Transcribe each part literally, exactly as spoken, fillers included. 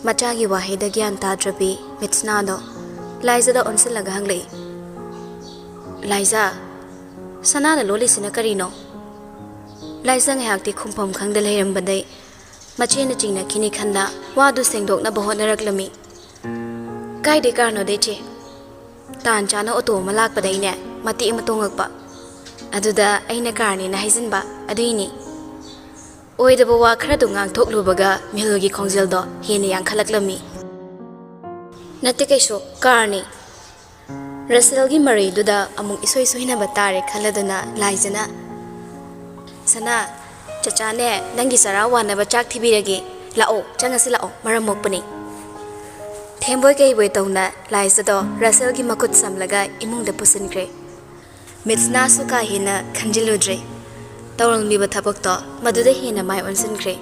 ꯃꯆꯥꯒꯤ ꯋꯥꯍꯩꯗ ꯒ꯭ꯌꯥꯟ ꯇꯥꯗ꯭ꯔꯕꯤ ꯃꯤꯠꯁꯅꯥꯗꯣ ꯂꯥꯏꯖꯗ ꯑꯣꯟꯁꯤꯜꯂꯒ ꯍꯪꯂꯛꯏ꯫ "ꯂꯥꯏꯖ, ꯁꯅꯥꯅ ꯂꯣꯜꯂꯤꯁꯤꯅ ꯀꯔꯤꯅꯣ?" ꯂꯥꯏꯖ ꯉꯥꯏꯍꯥꯛꯇꯤ ꯈꯨꯝꯐꯝ ꯈꯪꯗ ꯂꯩꯔꯝꯕꯗꯩ ꯃꯆꯦꯅ ꯆꯤꯡꯅꯈꯤꯅꯤ ꯈꯟꯗ ꯋꯥꯗꯨ ꯁꯦꯡꯗꯣꯛꯅꯕ ꯍꯣꯠꯅꯔꯛꯂꯝꯃꯤ꯫ "ꯀꯥꯏꯗꯩ ꯀꯥꯔꯅꯣꯗ ꯏꯆꯦ? ꯇꯥꯟ ꯆꯥꯅ ꯑꯣꯇꯣ ꯑꯃ ꯂꯥꯛꯄꯗꯩꯅꯦ ꯃꯇꯦꯛ ꯑꯃ ꯇꯣꯡꯉꯛꯄ꯫ ꯑꯗꯨꯗ ꯑꯩꯅ ꯀꯥꯔꯅꯦꯅ ꯍꯥꯏꯖꯤꯟꯕ, ꯑꯗꯨꯏꯅꯤ꯫" ꯑꯣꯏꯗꯕ ꯋꯥ ꯈꯔꯗꯨ ꯉꯥꯡꯊꯣꯛꯂꯨꯕꯒ ꯃꯤꯍꯨꯜꯒꯤ ꯈꯣꯡꯖꯦꯜꯗꯣ ꯍꯦꯟꯅ ꯌꯥꯡꯈꯠꯂꯛꯂꯝꯃꯤ꯫ "ꯅꯠꯇꯦ ꯀꯩꯁꯨ, ꯀꯥꯔꯅꯤ꯫" ꯔꯁꯦꯜꯒꯤ ꯃꯔꯩꯗꯨꯗ ꯑꯃꯨꯛ ꯏꯁꯣꯏ ꯁꯣꯏꯅꯕ ꯇꯥꯔꯦ ꯈꯜꯂꯗꯨꯅ ꯂꯥꯏꯖꯅ, "ꯁꯅꯥ, ꯆꯆꯥꯅꯦ ꯅꯪꯒꯤ ꯆꯔꯥ ꯋꯥꯅꯕ ꯆꯥꯛ ꯊꯤꯕꯤꯔꯒꯦ꯫ ꯂꯥꯛꯑꯣ, ꯆꯪꯉꯁꯤ ꯂꯥꯛꯑꯣ, ꯃꯔꯝ ꯃꯣꯛꯄꯅꯤ꯫" ꯊꯦꯝꯕꯣꯏ ꯀꯩꯕꯣꯏ ꯇꯧꯅ ꯂꯥꯏꯖꯗꯣ ꯔꯁꯦꯜꯒꯤ ꯃꯈꯨꯠ ꯁꯝꯂꯒ ꯏꯃꯨꯡꯗ ꯄꯨꯁꯤꯟꯈ꯭ꯔꯦ꯫ ꯃꯤꯠꯁꯅꯥꯁꯨ ꯀꯥ ꯍꯦꯟꯅ ꯈꯟꯖꯤꯜꯂꯨꯗ꯭ꯔꯦ꯫ ꯇꯧꯔꯝꯂꯤꯕ ꯊꯕꯛꯇꯣ ꯃꯗꯨꯗ ꯍꯦꯟꯅ ꯃꯥꯏ ꯑꯣꯟꯁꯤꯟꯈ꯭ꯔꯦ꯫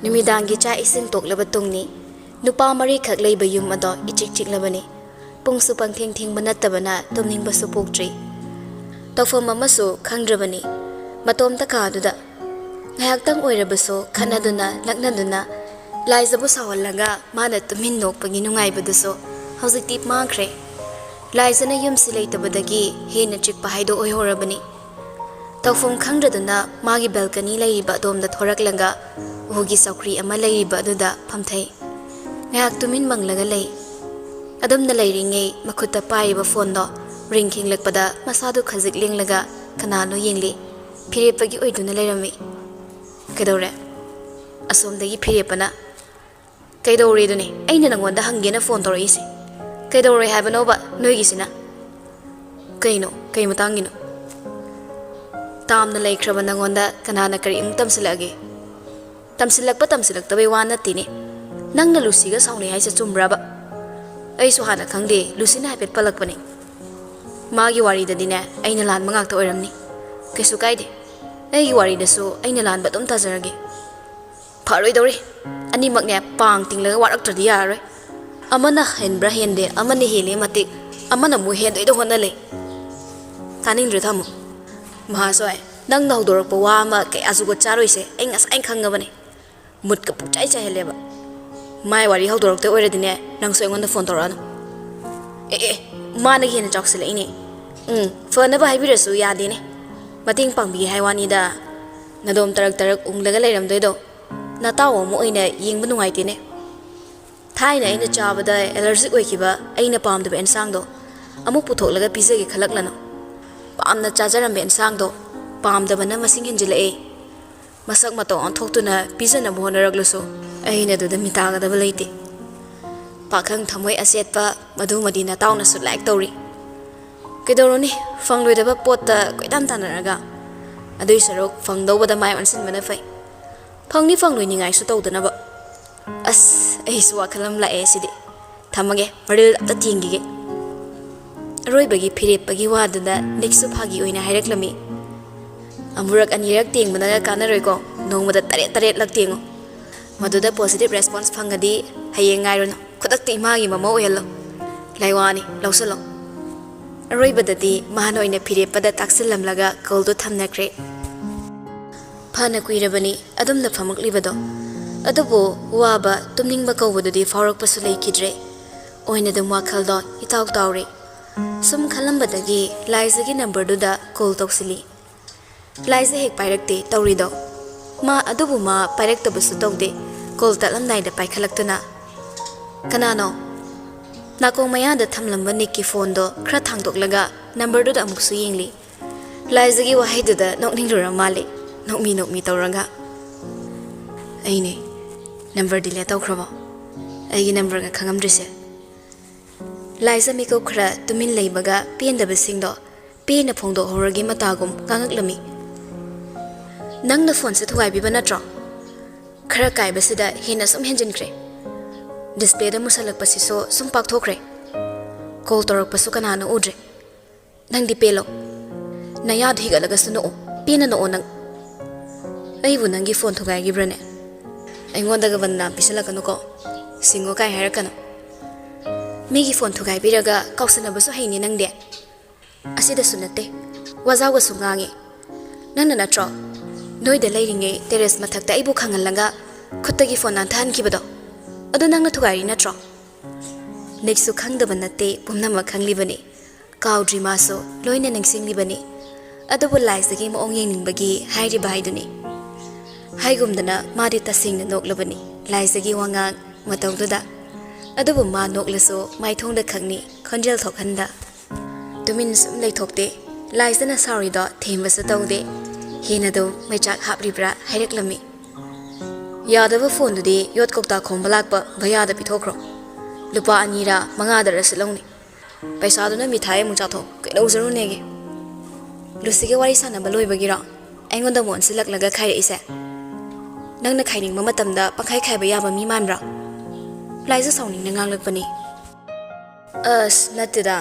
ꯅꯨꯃꯤꯗꯥꯡꯒꯤ ꯆꯥꯛ ꯏꯁꯤꯡ ꯇꯣꯛꯂꯕ ꯇꯨꯡꯅꯤ꯫ ꯅꯨꯄꯥ ꯃꯔꯤꯈꯛ ꯂꯩꯕ ꯌꯨꯝ ꯑꯗꯣ ꯏꯆꯤꯛ ꯆꯤꯛꯂꯕꯅꯤ꯫ ꯄꯨꯡꯁꯨ ꯄꯪꯊꯦꯡ ꯊꯦꯡꯕ ꯅꯠꯇꯕꯅ ꯇꯨꯝꯅꯤꯡꯕꯁꯨ ꯄꯣꯛꯇ꯭ꯔꯤ꯫ ꯇꯧꯐꯝ ꯑꯃꯁꯨ ꯈꯪꯗ꯭ꯔꯕꯅꯤ꯫ ꯃꯇꯣꯝꯇ ꯀꯥꯗꯨꯗ ꯉꯥꯏꯍꯥꯛꯇꯪ ꯑꯣꯏꯔꯕꯁꯨ ꯈꯠꯅꯗꯨꯅ ꯂꯛꯅꯗꯨꯅ ꯂꯥꯏꯖꯕꯨ ꯁꯥꯎꯍꯜꯂꯒ ꯃꯥꯅ ꯇꯨꯃꯤꯟ ꯅꯣꯛꯄꯒꯤ ꯅꯨꯡꯉꯥꯏꯕꯗꯨꯁꯨ ꯍꯧꯖꯤꯛꯇꯤ ꯃꯥꯡꯈ꯭ꯔꯦ꯫ ꯂꯥꯏꯖꯅ ꯌꯨꯝꯁꯤ ꯂꯩꯇꯕꯗꯒꯤ ꯍꯦꯟꯅ ꯆꯤꯛꯄ ꯍꯥꯏꯗꯣ ꯑꯣꯏꯍꯧꯔꯕꯅꯤ꯫ ꯇꯧꯐꯝ ꯈꯪꯗ꯭ꯔꯗꯨꯅ ꯃꯥꯒꯤ ꯕꯦꯜꯀꯅꯤ ꯂꯩꯔꯤꯕ ꯑꯗꯣꯝꯗ ꯊꯣꯔꯛꯂꯒ ꯎꯒꯤ ꯆꯧꯀ꯭ꯔꯤ ꯑꯃ ꯂꯩꯔꯤꯕ ꯑꯗꯨꯗ ꯐꯝꯊꯩ꯫ ꯉꯥꯏꯍꯥꯛ ꯇꯨꯃꯤꯟ ꯃꯪꯂꯒ ꯂꯩ꯫ ꯑꯗꯨꯝꯅ ꯂꯩꯔꯤꯉꯩ ꯃꯈꯨꯠꯇ ꯄꯥꯏꯔꯤꯕ ꯐꯣꯟꯗꯣ ꯔꯤꯡ ꯈꯤꯡꯂꯛꯄꯗ ꯃꯁꯥꯗꯨ ꯈꯖꯤꯛ ꯂꯦꯡꯂꯒ ꯀꯅꯥꯅꯣ ꯌꯦꯡꯂꯤ꯫ ꯐꯤꯔꯦꯞꯄꯒꯤ ꯑꯣꯏꯗꯨꯅ ꯂꯩꯔꯝꯃꯤ꯫ "ꯀꯩꯗꯧꯔꯦ? ꯑꯁꯣꯝꯗꯒꯤ ꯐꯤꯔꯦꯞꯄꯅ?" "ꯀꯩꯗꯧꯔꯦꯗꯨꯅꯦ ꯑꯩꯅ ꯅꯪꯉꯣꯟꯗ ꯍꯪꯒꯦꯅ ꯐꯣꯟ ꯇꯧꯔꯛꯏꯁꯦ꯫ ꯀꯩꯗꯧꯔꯦ ꯍꯥꯏꯕꯅꯣꯕ ꯅꯣꯏꯒꯤꯁꯤꯅ? ꯀꯩꯅꯣ? ꯀꯩ ꯃꯇꯥꯡꯒꯤꯅꯣ? ꯇꯥꯝꯅ ꯂꯩꯈ꯭ꯔꯕ ꯅꯪꯉꯣꯟꯗ ꯀꯅꯥꯅ ꯀꯔꯤ ꯑꯃꯨꯛ ꯇꯝꯁꯤꯜꯂꯛꯑꯒꯦ?" "ꯇꯝꯁꯤꯜꯂꯛꯄ ꯇꯝꯁꯤꯜꯂꯛꯇꯕꯩ ꯋꯥ ꯅꯠꯇꯦꯅꯦ꯫ ꯅꯪꯅ ꯂꯨꯁꯤꯒ ꯁꯥꯎꯅꯩ ꯍꯥꯏꯁꯦ ꯆꯨꯝꯕ꯭ꯔꯕ?" "ꯑꯩꯁꯨ ꯍꯥꯟꯅ ꯈꯪꯗꯦ, ꯂꯨꯁꯤꯅ ꯍꯥꯏꯐꯦꯠ ꯄꯜꯂꯛꯄꯅꯦ꯫ ꯃꯥꯒꯤ ꯋꯥꯔꯤꯗꯗꯤꯅꯦ ꯑꯩꯅ ꯂꯥꯟꯕ ꯉꯥꯛꯇ ꯑꯣꯏꯔꯝꯅꯤ꯫ ꯀꯩꯁꯨ ꯀꯥꯏꯗꯦ, ꯑꯩꯒꯤ ꯋꯥꯔꯤꯗꯁꯨ ꯑꯩꯅ ꯂꯥꯟꯕ ꯑꯗꯨꯝ ꯇꯥꯖꯔꯒꯦ꯫" "ꯐꯔꯣꯏꯗꯧꯔꯤ꯫ ꯑꯅꯤꯃꯛꯅꯦ ꯄꯥꯡ ꯇꯤꯡꯂꯒ ꯋꯥꯔꯛꯇ꯭ꯔꯗꯤ ꯌꯥꯔꯔꯣꯏ꯫ ꯑꯃꯅ ꯍꯦꯟꯕ꯭ꯔꯥ ꯍꯦꯟꯗꯦ, ꯑꯃꯅ ꯍꯦꯜꯂꯦ ꯃꯇꯤꯛ, ꯑꯃꯅ ꯑꯃꯨꯛ ꯍꯦꯟꯗꯣꯏꯗ ꯍꯣꯠꯅ ꯂꯩ꯫ ꯇꯥꯅꯤꯡꯗ꯭ꯔꯦ, ꯊꯝꯃꯣ꯫ ꯃꯍꯥꯁꯣꯏ, ꯅꯪꯅ ꯍꯧꯗꯣꯔꯛꯄ ꯋꯥ ꯑꯃ ꯀꯌꯥ ꯖꯨꯒꯣꯠ ꯆꯥꯔꯣꯏꯁꯦ ꯑꯩ ꯉꯁꯥꯏꯅ ꯈꯪꯉꯕꯅꯦ꯫ ꯃꯨꯠꯀ ꯄꯨꯡꯆꯥꯏ ꯆꯥꯏꯍꯜꯂꯦꯕ꯫ ꯃꯥꯏ ꯋꯥꯔꯤ ꯍꯧꯗꯣꯔꯛꯇꯣꯏ ꯑꯣꯏꯔꯗꯤꯅꯦ, ꯅꯪꯁꯨ ꯑꯩꯉꯣꯟꯗ ꯐꯣꯟ ꯇꯧꯔꯛꯑꯅꯨ꯫ ꯑꯦ ꯑꯦ, ꯃꯥꯅꯒ ꯍꯦꯟꯅ ꯆꯥꯎꯁꯤꯜꯂꯛꯏꯅꯦ꯫ ꯎꯝ, ꯐꯅꯕ ꯍꯥꯏꯕꯤꯔꯁꯨ ꯌꯥꯗꯦꯅꯦ꯫ ꯃꯇꯦꯡ ꯄꯥꯡꯕꯤꯒꯦ ꯍꯥꯏ ꯋꯥꯅꯤꯗ꯫ ꯅꯗꯣꯝ ꯇꯔꯛ ꯇꯔꯛ ꯎꯪꯂꯒ ꯂꯩꯔꯝꯗꯣꯏꯗꯣ ꯅꯇꯥꯎ ꯑꯃ ꯑꯣꯏꯅ ꯌꯦꯡꯕ ꯅꯨꯡꯉꯥꯏꯇꯦꯅꯦ꯫ ꯊꯥꯏꯅ ꯑꯩꯅ ꯆꯥꯕꯗ ꯑꯦꯂꯔꯖꯤꯛ ꯑꯣꯏꯈꯤꯕ ꯑꯩꯅ ꯄꯥꯝꯗꯕ ꯑꯦꯟꯁꯥꯡꯗꯣ ꯑꯃꯨꯛ ꯄꯨꯊꯣꯛꯂꯒ ꯄꯤꯖꯒꯦ ꯈꯜꯂꯛꯂꯅꯨ꯫ ꯄꯥꯝꯅ ꯆꯥꯖꯔꯝꯕ ꯑꯦꯟꯁꯥꯡꯗꯣ ꯄꯥꯝꯗꯕꯅ ꯃꯁꯤꯡ ꯍꯦꯟꯖꯤꯜꯂꯛꯑꯦ꯫ ꯃꯁꯛ ꯃꯇꯧ ꯑꯣꯟꯊꯣꯛꯇꯨꯅ ꯄꯤꯖꯅꯕ ꯍꯣꯠꯅꯔꯛꯂꯁꯨ ꯑꯩꯅ ꯑꯗꯨꯗ ꯃꯤꯇꯥꯒꯗꯕ ꯂꯩꯇꯦ꯫ ꯄꯥꯈꯪ ꯊꯃꯣꯏ ꯑꯆꯦꯠꯄ ꯃꯗꯨꯃꯗꯤ ꯅꯇꯥꯎꯅꯁꯨ ꯂꯥꯏꯛ ꯇꯧꯔꯤ꯫ ꯀꯩꯗꯧꯔꯨꯅꯤ, ꯐꯪꯂꯣꯏꯗꯕ ꯄꯣꯠꯇ ꯀꯣꯏꯇꯥꯟ ꯇꯥꯟꯅꯔꯒ꯫ ꯑꯗꯨꯏ ꯁꯔꯨꯛ ꯐꯪꯗꯧꯕꯗ ꯃꯥꯏ ꯑꯣꯟꯁꯤꯟꯕꯅ ꯐꯩ꯫ ꯐꯪꯅꯤ ꯐꯪꯂꯣꯏꯅꯤꯡꯉꯥꯏꯁꯨ ꯇꯧꯗꯅꯕ꯫ ꯑꯁ, ꯑꯩꯁꯨ ꯋꯥꯈꯜ ꯑꯃ ꯂꯥꯛꯑꯦ ꯁꯤꯗꯤ꯫ ꯊꯝꯃꯒꯦ, ꯃꯔꯤꯜ ꯑꯝꯇ ꯇꯦꯡꯈꯤꯒꯦ꯫ ꯑꯔꯣꯏꯕꯒꯤ ꯐꯤꯔꯦꯞꯄꯒꯤ ꯋꯥꯗꯨꯗ ꯅꯤꯛꯁꯨ ꯐꯥꯒꯤ ꯑꯣꯏꯅ ꯍꯥꯏꯔꯛꯂꯝꯃꯤ꯫ ꯑꯃꯨꯔꯛ ꯑꯅꯤꯔꯛ ꯇꯦꯡꯕꯅꯒ ꯀꯥꯟꯅꯔꯣꯏꯀꯣ, ꯅꯣꯡꯃꯗ ꯇꯔꯦꯠ ꯇꯔꯦꯠꯂꯛ ꯇꯦꯡꯉꯨ꯫ ꯃꯗꯨꯗ ꯄꯣꯖꯤꯇꯤꯚ ꯔꯦꯁꯄꯣꯟꯁ ꯐꯪꯉꯗꯤ ꯍꯌꯦꯡ ꯉꯥꯏꯔꯨꯅꯨ, ꯈꯨꯗꯛꯇ ꯏꯃꯥꯒꯤ ꯃꯃꯧ ꯑꯣꯏꯍꯜꯂꯣ꯫ ꯂꯥꯏꯋꯥꯅꯤ, ꯂꯧꯁꯤꯜꯂꯣ꯫ ꯑꯔꯣꯏꯕꯗꯗꯤ ꯃꯍꯥꯟ ꯑꯣꯏꯅ ꯐꯤꯔꯦꯞꯄꯗ ꯇꯥꯛꯁꯤꯜꯂꯝꯂꯒ ꯀꯣꯜꯗꯨ ꯊꯝꯅꯈ꯭ꯔꯦ꯫ ꯐꯅ ꯀꯨꯏꯔꯕꯅꯤ ꯑꯗꯨꯝꯅ ꯐꯝꯃꯛꯂꯤꯕꯗꯣ꯫ ꯑꯗꯨꯕꯨ ꯋꯥꯕ, ꯇꯨꯝꯅꯤꯡꯕ ꯀꯧꯕꯗꯨꯗꯤ ꯐꯥꯎꯔꯛꯄꯁꯨ ꯂꯩꯈꯤꯗ꯭ꯔꯦ꯫ ꯑꯣꯏꯅꯗꯨꯝ ꯋꯥꯈꯜꯗꯣ ꯏꯇꯥꯎ ꯇꯥꯎꯔꯦ꯫ ꯁꯨꯝ ꯈꯜꯂꯝꯕꯗꯒꯤ ꯂꯥꯏꯖꯒꯤ ꯅꯝꯕꯔꯗꯨꯗ ꯀꯣꯜ ꯇꯧꯁꯤꯜꯂꯤ꯫ ꯂꯥꯏꯖ ꯍꯦꯛ ꯄꯥꯏꯔꯛꯇꯦ ꯇꯧꯔꯤꯗꯣ꯫ ꯃꯥ, ꯑꯗꯨꯕꯨ ꯃꯥ ꯄꯥꯏꯔꯛꯇꯕꯁꯨ ꯇꯧꯗꯦ, ꯀꯣꯜ ꯇꯠꯂꯝꯗꯥꯏꯗ ꯄꯥꯏꯈꯠꯂꯛꯇꯨꯅ꯫ "ꯀꯅꯥꯅꯣ?" ꯅꯥꯀꯣꯡ ꯃꯌꯥꯗ ꯊꯝꯂꯝꯕ ꯅꯤꯛꯀꯤ ꯐꯣꯟꯗꯣ ꯈꯔ ꯊꯥꯡꯗꯣꯛꯂꯒ ꯅꯝꯕꯔꯗꯨꯗ ꯑꯃꯨꯛꯁꯨ ꯌꯦꯡꯂꯤ꯫ ꯂꯥꯏꯖꯒꯤ ꯋꯥꯍꯩꯗꯨꯗ ꯅꯣꯛꯅꯤꯡꯂꯨꯔ ꯃꯥꯜꯂꯦ, ꯅꯣꯛꯃꯤ ꯅꯣꯛꯃꯤ ꯇꯧꯔꯒ꯫ "ꯑꯩꯅꯦ꯫ ꯅꯝꯕꯔ ꯗꯤꯂꯦꯠ ꯇꯧꯈ꯭ꯔꯕꯣ? ꯑꯩꯒꯤ ꯅꯝꯕꯔꯒ ꯈꯪꯉꯝꯗ꯭ꯔꯤꯁꯦ?" ꯂꯥꯏꯖ ꯃꯤꯀꯨꯞ ꯈꯔ ꯇꯨꯃꯤꯟ ꯂꯩꯕꯒ ꯄꯦꯟꯗꯕꯁꯤꯡꯗꯣ ꯄꯦꯟꯅ ꯐꯣꯡꯗꯣꯛꯍꯧꯔꯒꯦ ꯃꯇꯥꯒꯨꯝ ꯉꯥꯡꯉꯛꯂꯝꯃꯤ꯫ "ꯅꯪꯅ ꯐꯣꯟꯁꯦ ꯊꯨꯒꯥꯏꯕꯤꯕ ꯅꯠꯇ꯭ꯔꯣ? ꯈꯔ ꯀꯥꯏꯕꯁꯤꯗ ꯍꯦꯟꯅ ꯁꯨꯝ ꯍꯦꯟꯖꯤꯟꯈ꯭ꯔꯦ꯫ ꯗꯤꯁꯄ꯭ꯂꯦꯗ ꯃꯨꯁꯜꯂꯛꯄꯁꯤꯁꯨ ꯁꯨꯝ ꯄꯥꯛꯊꯣꯛꯈ꯭ꯔꯦ꯫ ꯀꯣꯜ ꯇꯧꯔꯛꯄꯁꯨ ꯀꯅꯥꯅꯣ ꯎꯗ꯭ꯔꯦ꯫ ꯅꯪꯗꯤ ꯄꯦꯜꯂꯣ꯫ ꯅꯌꯥꯗ ꯍꯤꯒꯠꯂꯒꯁꯨ ꯅꯣꯛꯑꯣ꯫ ꯄꯦꯟꯅ ꯅꯣꯛꯑꯣ ꯅꯪ꯫ ꯑꯩꯕꯨ ꯅꯪꯒꯤ ꯐꯣꯟ ꯊꯨꯒꯥꯏꯈꯤꯕ꯭ꯔꯅꯦ? ꯑꯩꯉꯣꯟꯗꯒ ꯕꯟꯗꯅꯥꯝ ꯄꯤꯁꯜꯂꯛꯀꯅꯨꯀꯣ꯫ ꯁꯤꯡꯉꯣ ꯀꯥꯏ ꯍꯥꯏꯔꯛꯀꯅꯨ꯫ ꯃꯤꯒꯤ ꯐꯣꯟ ꯊꯨꯒꯥꯏꯕꯤꯔꯒ ꯀꯥꯎꯁꯟꯅꯕꯁꯨ ꯍꯩꯅꯤ ꯅꯪꯗꯤ?" ꯑꯁꯤꯗꯁꯨ ꯅꯠꯇꯦ, ꯋꯥꯖꯥꯎꯒꯁꯨ ꯉꯥꯡꯉꯤ꯫ ꯅꯪꯅ ꯅꯠꯇ꯭ꯔꯣ ꯅꯣꯏꯗ ꯂꯩꯔꯤꯉꯩ terrace ꯃꯊꯛꯇ ꯑꯩꯕꯨ ꯈꯪꯍꯜꯂꯒ ꯈꯨꯠꯇꯒꯤ phone ꯅꯥꯟꯊꯍꯟꯈꯤꯕꯗꯣ? ꯑꯗꯨ ꯅꯪꯅ ꯊꯨꯒꯥꯏꯔꯤ ꯅꯠꯇ꯭ꯔꯣ? ꯅꯤꯛꯁꯨ ꯈꯪꯗꯕ ꯅꯠꯇꯦ, ꯄꯨꯝꯅꯃꯛ ꯈꯪꯂꯤꯕꯅꯤ꯫ ꯀꯥꯎꯗ꯭ꯔꯤ ꯃꯥꯁꯨ, ꯂꯣꯏꯅ ꯅꯤꯡꯁꯤꯡꯂꯤꯕꯅꯤ꯫ ꯑꯗꯨꯕꯨ ꯂꯥꯏꯖꯒꯤ ꯃꯑꯣꯡ ꯌꯦꯡꯅꯤꯡꯕꯒꯤ ꯍꯥꯏꯔꯤꯕ ꯍꯥꯏꯗꯨꯅꯤ꯫ ꯍꯥꯏꯒꯨꯝꯗꯅ ꯃꯥꯗꯤ ꯇꯁꯦꯡꯅ ꯅꯣꯛꯂꯕꯅꯤ ꯂꯥꯏꯖꯒꯤ ꯋꯥꯉꯥꯡ ꯃꯇꯧꯗꯨꯗ꯫ ꯑꯗꯨꯕꯨ ꯃꯥ ꯅꯣꯛꯂꯁꯨ ꯃꯥꯏꯊꯣꯡꯗ ꯈꯛꯅꯤ ꯈꯣꯟꯖꯦꯜ ꯊꯣꯛꯍꯟꯗ꯫ ꯇꯨꯃꯤꯟ ꯁꯨꯝ ꯂꯩꯊꯣꯛꯇꯦ꯫ ꯂꯥꯏꯖꯅ ꯁꯥꯎꯔꯤꯗꯣ ꯊꯦꯝꯕꯁꯨ ꯇꯧꯗꯦ꯫ ꯍꯦꯟꯅ ꯑꯗꯨꯝ ꯃꯩꯆꯥꯛ ꯍꯥꯞꯂꯤꯕ꯭ꯔꯥ ꯍꯥꯏꯔꯛꯂꯝꯃꯤ꯫ "ꯌꯥꯗꯕ phoneꯗꯨꯗꯤ ꯌꯣꯠ ꯀꯧꯇꯥ ꯈꯣꯝꯕ ꯂꯥꯛꯄ ꯚꯌꯥꯗ ꯄꯤꯊꯣꯛꯈ꯭ꯔꯣ꯫ ꯂꯨꯄꯥ ꯑꯅꯤꯔ ꯃꯉꯥꯗꯔꯁꯨ ꯂꯧꯅꯤ꯫ ꯄꯩꯁꯥꯗꯨꯅ ꯃꯤꯊꯥꯏ ꯑꯃꯨꯛ ꯆꯥꯊꯣꯛ, ꯀꯩꯗꯧꯖꯔꯨꯅꯦꯒꯦ?" ꯂꯨꯁꯤꯒ ꯋꯥꯔꯤ ꯁꯥꯟꯅꯕ ꯂꯣꯏꯕꯒꯤꯔꯣ ꯑꯩꯉꯣꯟꯗ ꯑꯃꯨꯛ ꯑꯣꯟꯁꯤꯜꯂꯛꯂꯒ ꯈꯥꯏꯔꯛꯏꯁꯦ? ꯅꯪꯅ ꯈꯥꯏꯅꯤꯡꯕ ꯃꯇꯝꯗ ꯄꯪꯈꯥꯏ ꯈꯥꯏꯕ ꯌꯥꯕ ꯃꯤ ꯃꯥꯟꯕ꯭ꯔꯥ? ꯂꯥꯏꯖ ꯁꯥꯎꯅꯤꯡꯅ ꯉꯥꯡꯂꯛꯄꯅꯤ꯫ "ꯑꯁ, ꯅꯠꯇꯦꯗ꯫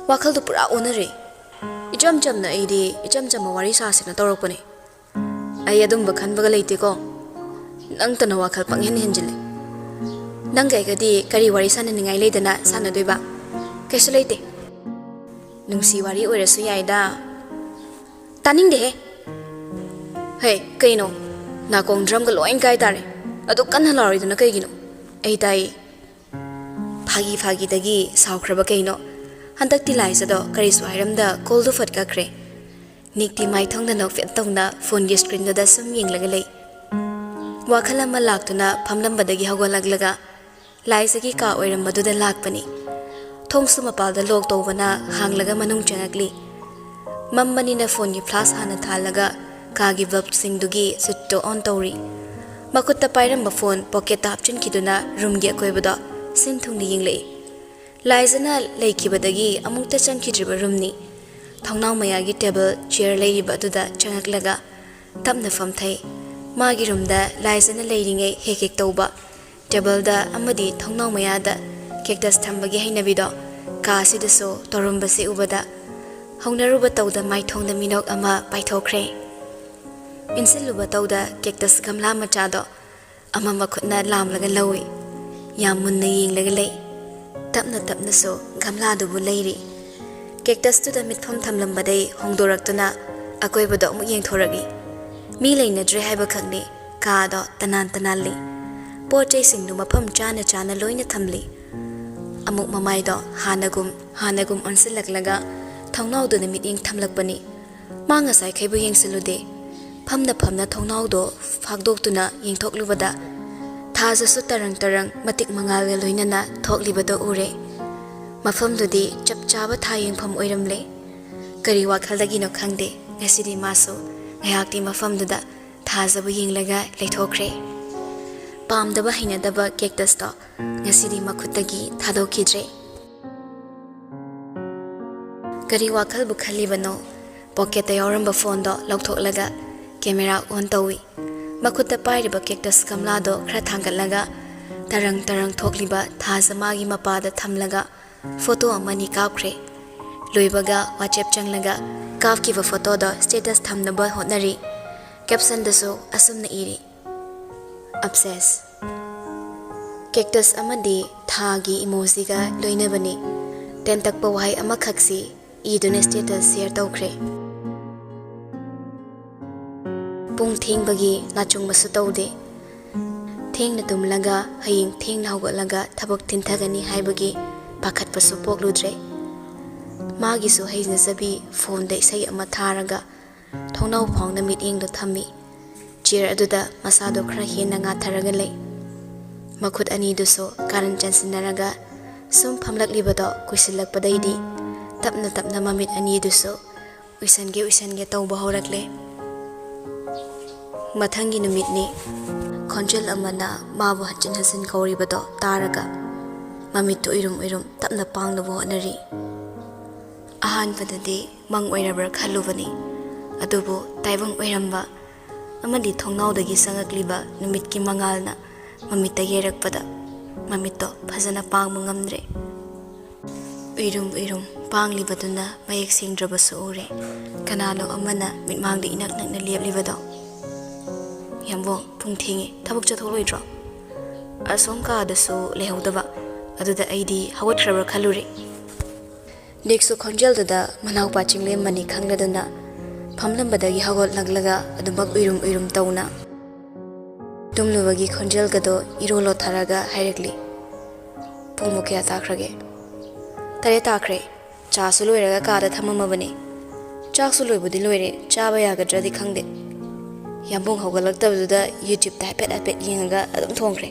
ꯋꯥꯈꯜꯗꯨ ꯄꯨꯔꯥ ꯑꯣꯟꯅꯔꯦ꯫ ꯏꯆꯝ ꯆꯝꯅ ꯑꯩꯗꯤ ꯏꯆꯝ ꯆꯝꯕ ꯋꯥꯔꯤ ꯁꯥꯁꯦꯅ ꯇꯧꯔꯛꯄꯅꯦ꯫ ꯑꯩ ꯑꯗꯨꯝꯕ ꯈꯟꯕꯒ ꯂꯩꯇꯦꯀꯣ꯫ ꯅꯪꯇꯅ ꯋꯥꯈꯜ ꯄꯪꯍꯦꯟ ꯍꯦꯟꯖꯤꯜꯂꯦ꯫ ꯅꯪꯒ ꯑꯩꯒꯗꯤ ꯀꯔꯤ ꯋꯥꯔꯤ ꯁꯥꯟꯅꯅꯤꯡꯉꯥꯏ ꯂꯩꯗꯅ ꯁꯥꯟꯅꯗꯣꯏꯕ? ꯀꯩꯁꯨ ꯂꯩꯇꯦ꯫ ꯅꯨꯡꯁꯤ ꯋꯥꯔꯤ ꯑꯣꯏꯔꯁꯨ ꯌꯥꯏꯗ꯫" "ꯇꯥꯅꯤꯡꯗꯦꯍꯦ꯫ ꯍꯦ, ꯀꯩꯅꯣ? ꯅꯥꯀꯣꯡ drumꯒ ꯂꯣꯏ ꯀꯥꯏ ꯇꯥꯔꯦ꯫ ꯑꯗꯨ ꯀꯟꯅ ꯂꯥꯎꯔꯤꯗꯨꯅ ꯀꯩꯒꯤꯅꯣ? ꯑꯩ ꯇꯥꯏ꯫" ꯐꯥꯒꯤ ꯐꯥꯒꯤꯗꯒꯤ ꯁꯥꯎꯈ꯭ꯔꯕ ꯀꯩꯅꯣ? ꯍꯟꯗꯛꯇꯤ ꯂꯥꯏꯖꯗꯣ ꯀꯔꯤꯁꯨ ꯍꯥꯏꯔꯝꯗ callꯗꯨ ꯐꯠ ꯀꯛꯈ꯭ꯔꯦ꯫ ꯅꯤꯛꯇꯤ ꯃꯥꯏꯊꯣꯡꯗ ꯅꯣꯛꯐꯦꯠ ꯇꯧꯅ phoneꯒꯤ screenꯗꯨꯗ ꯁꯨꯝ ꯌꯦꯡꯂꯒ ꯂꯩ꯫ ꯋꯥꯈꯜ ꯑꯃ ꯂꯥꯛꯇꯨꯅ ꯐꯝꯂꯝꯕꯗꯒꯤ ꯍꯧꯒꯠꯂꯛꯂꯒ ꯂꯥꯏꯖꯒꯤ ꯀꯥ ꯑꯣꯏꯔꯝꯕꯗꯨꯗ ꯂꯥꯛꯄꯅꯤ꯫ ꯊꯣꯡꯁꯨ ꯃꯄꯥꯜꯗ lock ꯇꯧꯕꯅ ꯍꯥꯡꯂꯒ ꯃꯅꯨꯡ ꯆꯪꯉꯛꯂꯤ꯫ ꯃꯝꯕꯅꯤꯅ phoneꯒꯤ flash ꯍꯥꯟꯅ ꯊꯥꯜꯂꯒ ꯀꯥꯒꯤ bulbꯁꯤꯡꯗꯨꯒꯤ switchꯇꯣ on ꯇꯧꯔꯤ꯫ ꯃꯈꯨꯠꯇ ꯄꯥꯏꯔꯝꯕ phone pocketꯇ ꯍꯥꯞꯆꯤꯟꯈꯤꯗꯨꯅ roomꯒꯤ ꯑꯀꯣꯏꯕꯗꯣ ꯁꯤꯟ ꯊꯨꯡꯅ ꯌꯦꯡꯂꯛꯏ꯫ ꯂꯥꯏꯖꯅ ꯂꯩꯈꯤꯕꯗꯒꯤ ꯑꯃꯨꯛꯇ ꯆꯪꯈꯤꯗ꯭ꯔꯤꯕ roomꯅꯤ꯫ ꯊꯣꯡꯅꯥꯎ ꯃꯌꯥꯒꯤ table chair ꯂꯩꯔꯤꯕ ꯑꯗꯨꯗ ꯆꯪꯉꯛꯂꯒ ꯇꯞꯅ ꯐꯝꯊꯩ꯫ ꯃꯥꯒꯤ roomꯗ ꯂꯥꯏꯖꯅ ꯂꯩꯔꯤꯉꯩ ꯍꯦꯛ ꯍꯦꯛ ꯇꯧꯕ, tableꯗ ꯑꯃꯗꯤ ꯊꯣꯡꯅꯥꯎ ꯃꯌꯥꯗ cactus ꯊꯝꯕꯒꯤ ꯍꯩꯅꯕꯤꯗꯣ ꯀꯥ ꯑꯁꯤꯗꯁꯨ ꯇꯧꯔꯝꯕꯁꯤ ꯎꯕꯗ ꯍꯧꯅꯔꯨꯕ ꯇꯧꯗ ꯃꯥꯏꯊꯣꯡꯗ ꯃꯤꯅꯣꯛ ꯑꯃ ꯄꯥꯏꯊꯣꯛꯈ꯭ꯔꯦ꯫ ꯏꯟꯁꯤꯜꯂꯨꯕ ꯇꯧꯗ cactus ꯒꯝꯂꯥ ꯃꯆꯥꯗꯣ ꯑꯃ ꯃꯈꯨꯠꯅ ꯂꯥꯝꯂꯒ ꯂꯧꯏ꯫ ꯌꯥꯝ ꯃꯨꯟꯅ ꯌꯦꯡꯂꯒ ꯂꯩ꯫ ꯇꯞꯅ ꯇꯞꯅꯁꯨ ꯒꯝꯂꯥꯗꯨꯕꯨ ꯂꯩꯔꯤ꯫ ꯀꯦꯛꯇꯁꯇꯨꯗ ꯃꯤꯠꯐꯝ ꯊꯝꯂꯝꯕꯗꯩ ꯍꯣꯡꯗꯣꯔꯛꯇꯨꯅ ꯑꯀꯣꯏꯕꯗꯣ ꯑꯃꯨꯛ ꯌꯦꯡꯊꯣꯔꯛꯏ꯫ ꯃꯤ ꯂꯩꯅꯗ꯭ꯔꯦ ꯍꯥꯏꯕꯈꯛꯅꯤ, ꯀꯥꯗꯣ ꯇꯅꯥꯟ ꯇꯅꯥꯜꯂꯤ꯫ ꯄꯣꯠ ꯆꯩꯁꯤꯡꯗꯨ ꯃꯐꯝ ꯆꯥꯅ ꯆꯥꯅ ꯂꯣꯏꯅ ꯊꯝꯂꯤ꯫ ꯑꯃꯨꯛ ꯃꯃꯥꯏꯗꯣ ꯍꯥꯟꯅꯒꯨꯝ ꯍꯥꯟꯅꯒꯨꯝ ꯑꯣꯟꯁꯤꯜꯂꯛꯂꯒ ꯊꯣꯡꯅꯥꯎꯗꯨꯗ ꯃꯤꯠꯌꯦꯡ ꯊꯝꯂꯛꯄꯅꯤ꯫ ꯃꯥ ꯉꯁꯥꯏꯈꯩꯕꯨ ꯌꯦꯡꯁꯤꯜꯂꯨꯗꯦ꯫ ꯐꯝꯅ ꯐꯝꯅ ꯊꯣꯡꯅꯥꯎꯗꯣ ꯐꯥꯛꯗꯣꯛꯇꯨꯅ ꯌꯦꯡꯊꯣꯛꯂꯨꯕꯗ ꯊꯥꯖꯁꯨ ꯇꯔꯪ ꯇꯔꯪ ꯃꯇꯤꯛ ꯃꯉꯥꯜꯒ ꯂꯣꯏꯅꯅ ꯊꯣꯛꯂꯤꯕꯗꯣ ꯎꯔꯦ꯫ ꯃꯐꯝꯗꯨꯗꯤ ꯆꯞ ꯆꯥꯕ ꯊꯥ ꯌꯦꯡꯐꯝ ꯑꯣꯏꯔꯝꯂꯦ꯫ ꯀꯔꯤ ꯋꯥꯈꯜꯗꯒꯤꯅꯣ ꯈꯪꯗꯦ, ꯉꯁꯤꯗꯤ ꯃꯥꯁꯨ ꯉꯥꯏꯍꯥꯛꯇꯤ ꯃꯐꯝꯗꯨꯗ ꯊꯥꯖꯕꯨ ꯌꯦꯡꯂꯒ ꯂꯩꯊꯣꯛꯈ꯭ꯔꯦ꯫ ꯄꯥꯝꯗꯕ ꯍꯩꯅꯗꯕ ꯀꯦꯛꯇꯁꯇꯣ ꯉꯁꯤꯗꯤ ꯃꯈꯨꯠꯇꯒꯤ ꯊꯥꯗꯣꯛꯈꯤꯗ꯭ꯔꯦ꯫ ꯀꯔꯤ ꯋꯥꯈꯜꯕꯨ ꯈꯜꯂꯤꯕꯅꯣ? ꯄꯣꯀꯦꯠꯇ ꯌꯥꯎꯔꯝꯕ ꯐꯣꯟꯗꯣ ꯂꯧꯊꯣꯛꯂꯒ ꯀꯦꯃꯦꯔꯥ ꯑꯣꯟ ꯇꯧꯏ꯫ ꯃꯈꯨꯠꯇ ꯄꯥꯏꯔꯤꯕ ꯀꯦꯛꯇꯁ ꯒꯝꯂꯥꯗꯣ ꯈꯔ ꯊꯥꯡꯒꯠꯂꯒ ꯇꯔꯪ ꯇꯔꯪ ꯊꯣꯛꯂꯤꯕ ꯊꯥꯖ ꯃꯥꯒꯤ ꯃꯄꯥꯗ ꯊꯝꯂꯒ ꯐꯣꯇꯣ ꯑꯃꯅꯤ ꯀꯥꯞꯈ꯭ꯔꯦ꯫ ꯂꯣꯏꯕꯒ ꯋꯥꯆꯦꯞ ꯆꯪꯂꯒ ꯀꯥꯞꯈꯤꯕ ꯐꯣꯇꯣꯗꯣ ꯁ꯭ꯇꯦꯇꯁ ꯊꯝꯅꯕ ꯍꯣꯠꯅꯔꯤ꯫ ꯀꯦꯞꯁꯟꯗꯁꯨ ꯑꯁꯨꯝꯅ ꯏꯔꯤ, "ꯑꯞꯁꯦꯁ"꯫ ꯀꯦꯛꯇꯁ ꯑꯃꯗꯤ ꯊꯥꯒꯤ ꯏꯃꯣꯖꯤꯒ ꯂꯣꯏꯅꯕꯅꯤ꯫ ꯇꯦꯟꯇꯛꯄ ꯋꯥꯍꯩ ꯑꯃꯈꯛꯁꯤ ꯏꯗꯨꯅ ꯁ꯭ꯇꯦꯇꯁ ꯁꯤꯌꯔ ꯇꯧꯈ꯭ꯔꯦ꯫ ꯄꯨꯡ ꯊꯦꯡꯕꯒꯤ ꯂꯥꯆꯨꯡꯕꯁꯨ ꯇꯧꯗꯦ꯫ ꯊꯦꯡꯅ ꯇꯨꯝꯂꯒ ꯍꯌꯦꯡ ꯊꯦꯡꯅ ꯍꯧꯒꯠꯂꯒ ꯊꯕꯛ ꯊꯤꯟꯊꯒꯅꯤ ꯍꯥꯏꯕꯒꯤ ꯄꯥꯈꯠꯄꯁꯨ ꯄꯣꯛꯂꯨꯗ꯭ꯔꯦ꯫ ꯃꯥꯒꯤꯁꯨ ꯍꯩꯅꯖꯕꯤ ꯐꯣꯟꯗ ꯏꯁꯩ ꯑꯃ ꯊꯥꯔꯒ ꯊꯣꯡꯅꯥꯎ ꯐꯥꯎꯅ ꯃꯤꯠꯌꯦꯡꯗꯣ ꯊꯝꯃꯤ꯫ ꯆꯤꯌꯔ ꯑꯗꯨꯗ ꯃꯁꯥꯗꯣ ꯈꯔ ꯍꯦꯟꯅ ꯉꯥꯊꯔꯒ ꯂꯩ꯫ ꯃꯈꯨꯠ ꯑꯅꯤꯗꯨꯁꯨ ꯀꯥꯔꯟ ꯆꯟꯁꯤꯟꯅꯔꯒ ꯁꯨꯝ ꯐꯝꯂꯛꯂꯤꯕꯗꯣ ꯀꯨꯏꯁꯤꯜꯂꯛꯄꯗꯩꯗꯤ ꯇꯞꯅ ꯇꯞꯅ ꯃꯃꯤꯠ ꯑꯅꯤꯗꯨꯁꯨ ꯎꯏꯁꯟꯒꯦ ꯎꯏꯁꯟꯒꯦ ꯇꯧꯕ ꯍꯧꯔꯛꯂꯦ꯫ ꯃꯊꯪꯒꯤ ꯅꯨꯃꯤꯠꯅꯤ꯫ ꯈꯣꯟꯖꯦꯜ ꯑꯃꯅ ꯃꯥꯕꯨ ꯍꯟꯖꯤꯟ ꯍꯟꯖꯤꯟ ꯀꯧꯔꯤꯕꯗꯣ ꯇꯥꯔꯒ ꯃꯃꯤꯠꯇꯨ ꯎꯏꯔꯨꯝ ꯎꯏꯔꯨꯝ ꯇꯞꯅ ꯄꯥꯡꯅꯕ ꯍꯣꯠꯅꯔꯤ꯫ ꯑꯍꯥꯟꯕꯗꯗꯤ ꯃꯪ ꯑꯣꯏꯔꯕ꯭ꯔꯥ ꯈꯜꯂꯨꯕꯅꯤ, ꯑꯗꯨꯕꯨ ꯇꯥꯏꯕꯪ ꯑꯣꯏꯔꯝꯕ ꯑꯃꯗꯤ ꯊꯣꯡꯅꯥꯎꯗꯒꯤ ꯆꯪꯉꯛꯂꯤꯕ ꯅꯨꯃꯤꯠꯀꯤ ꯃꯉꯥꯜꯅ ꯃꯃꯤꯠꯇ ꯌꯩꯔꯛꯄꯗ ꯃꯃꯤꯠꯇꯣ ꯐꯖꯅ ꯄꯥꯡꯕ ꯉꯝꯗ꯭ꯔꯦ꯫ ꯎꯏꯔꯨꯝ ꯎꯏꯔꯨꯝ ꯄꯥꯡꯂꯤꯕꯗꯨꯅ ꯃꯌꯦꯛ ꯁꯦꯡꯗ꯭ꯔꯕꯁꯨ ꯎꯔꯦ꯫ ꯀꯅꯥꯅꯣ ꯑꯃꯅ ꯃꯤꯠꯃꯥꯡꯗ ꯏꯅꯛ ꯅꯛꯅ ꯂꯦꯞꯂꯤꯕꯗꯣ꯫ "ꯌꯥꯝꯕꯣꯡ, ꯄꯨꯡ ꯊꯦꯡꯉꯦ, ꯊꯕꯛ ꯆꯠꯊꯣꯛꯂꯣꯏꯗ꯭ꯔꯣ?" ꯑꯁꯣꯝ ꯀꯥꯗꯁꯨ ꯂꯩꯍꯧꯗꯕ꯫ ꯑꯗꯨꯗ ꯑꯩꯗꯤ ꯍꯧꯒꯠꯈ꯭ꯔꯕ꯭ꯔꯥ ꯈꯜꯂꯨꯔꯦ꯫ ꯅꯤꯛꯁꯨ ꯈꯣꯟꯖꯦꯜꯗꯨꯗ ꯃꯅꯥꯎꯄꯥ ꯆꯤꯡꯂꯦꯝꯕꯅꯤ ꯈꯪꯂꯗꯅ ꯐꯝꯂꯝꯕꯗꯒꯤ ꯍꯧꯒꯠꯂꯛꯂꯒ ꯑꯗꯨꯃꯛ ꯎꯏꯔꯨꯝ ꯎꯏꯔꯨꯝ ꯇꯧꯅ ꯇꯨꯝꯂꯨꯕꯒꯤ ꯈꯣꯟꯖꯦꯜꯒꯗꯣ ꯏꯔꯣ ꯂꯣꯠꯊꯔꯒ ꯍꯥꯏꯔꯛꯂꯤ, "ꯄꯨꯡꯕꯨ ꯀꯌꯥ ꯇꯥꯈ꯭ꯔꯒꯦ?" "ꯇꯔꯦꯠ ꯇꯥꯈ꯭ꯔꯦ꯫ ꯆꯥꯁꯨ ꯂꯣꯏꯔꯒ ꯀꯥꯗ ꯊꯝꯃꯝꯃꯕꯅꯤ꯫ ꯆꯥꯛꯁꯨ ꯂꯣꯏꯕꯨꯗꯤ ꯂꯣꯏꯔꯦ, ꯆꯥꯕ ꯌꯥꯒꯗ꯭ꯔꯗꯤ ꯈꯪꯗꯦ꯫" ꯌꯥꯝꯕꯨꯡ ꯍꯧꯒꯠꯂꯛꯇꯕꯗꯨꯗ YouTube-ꯇ ꯍꯥꯏꯐꯦꯠ ꯍꯥꯏꯐꯦꯠ ꯌꯦꯡꯉꯒ ꯑꯗꯨꯝ ꯊꯣꯡꯈ꯭ꯔꯦ꯫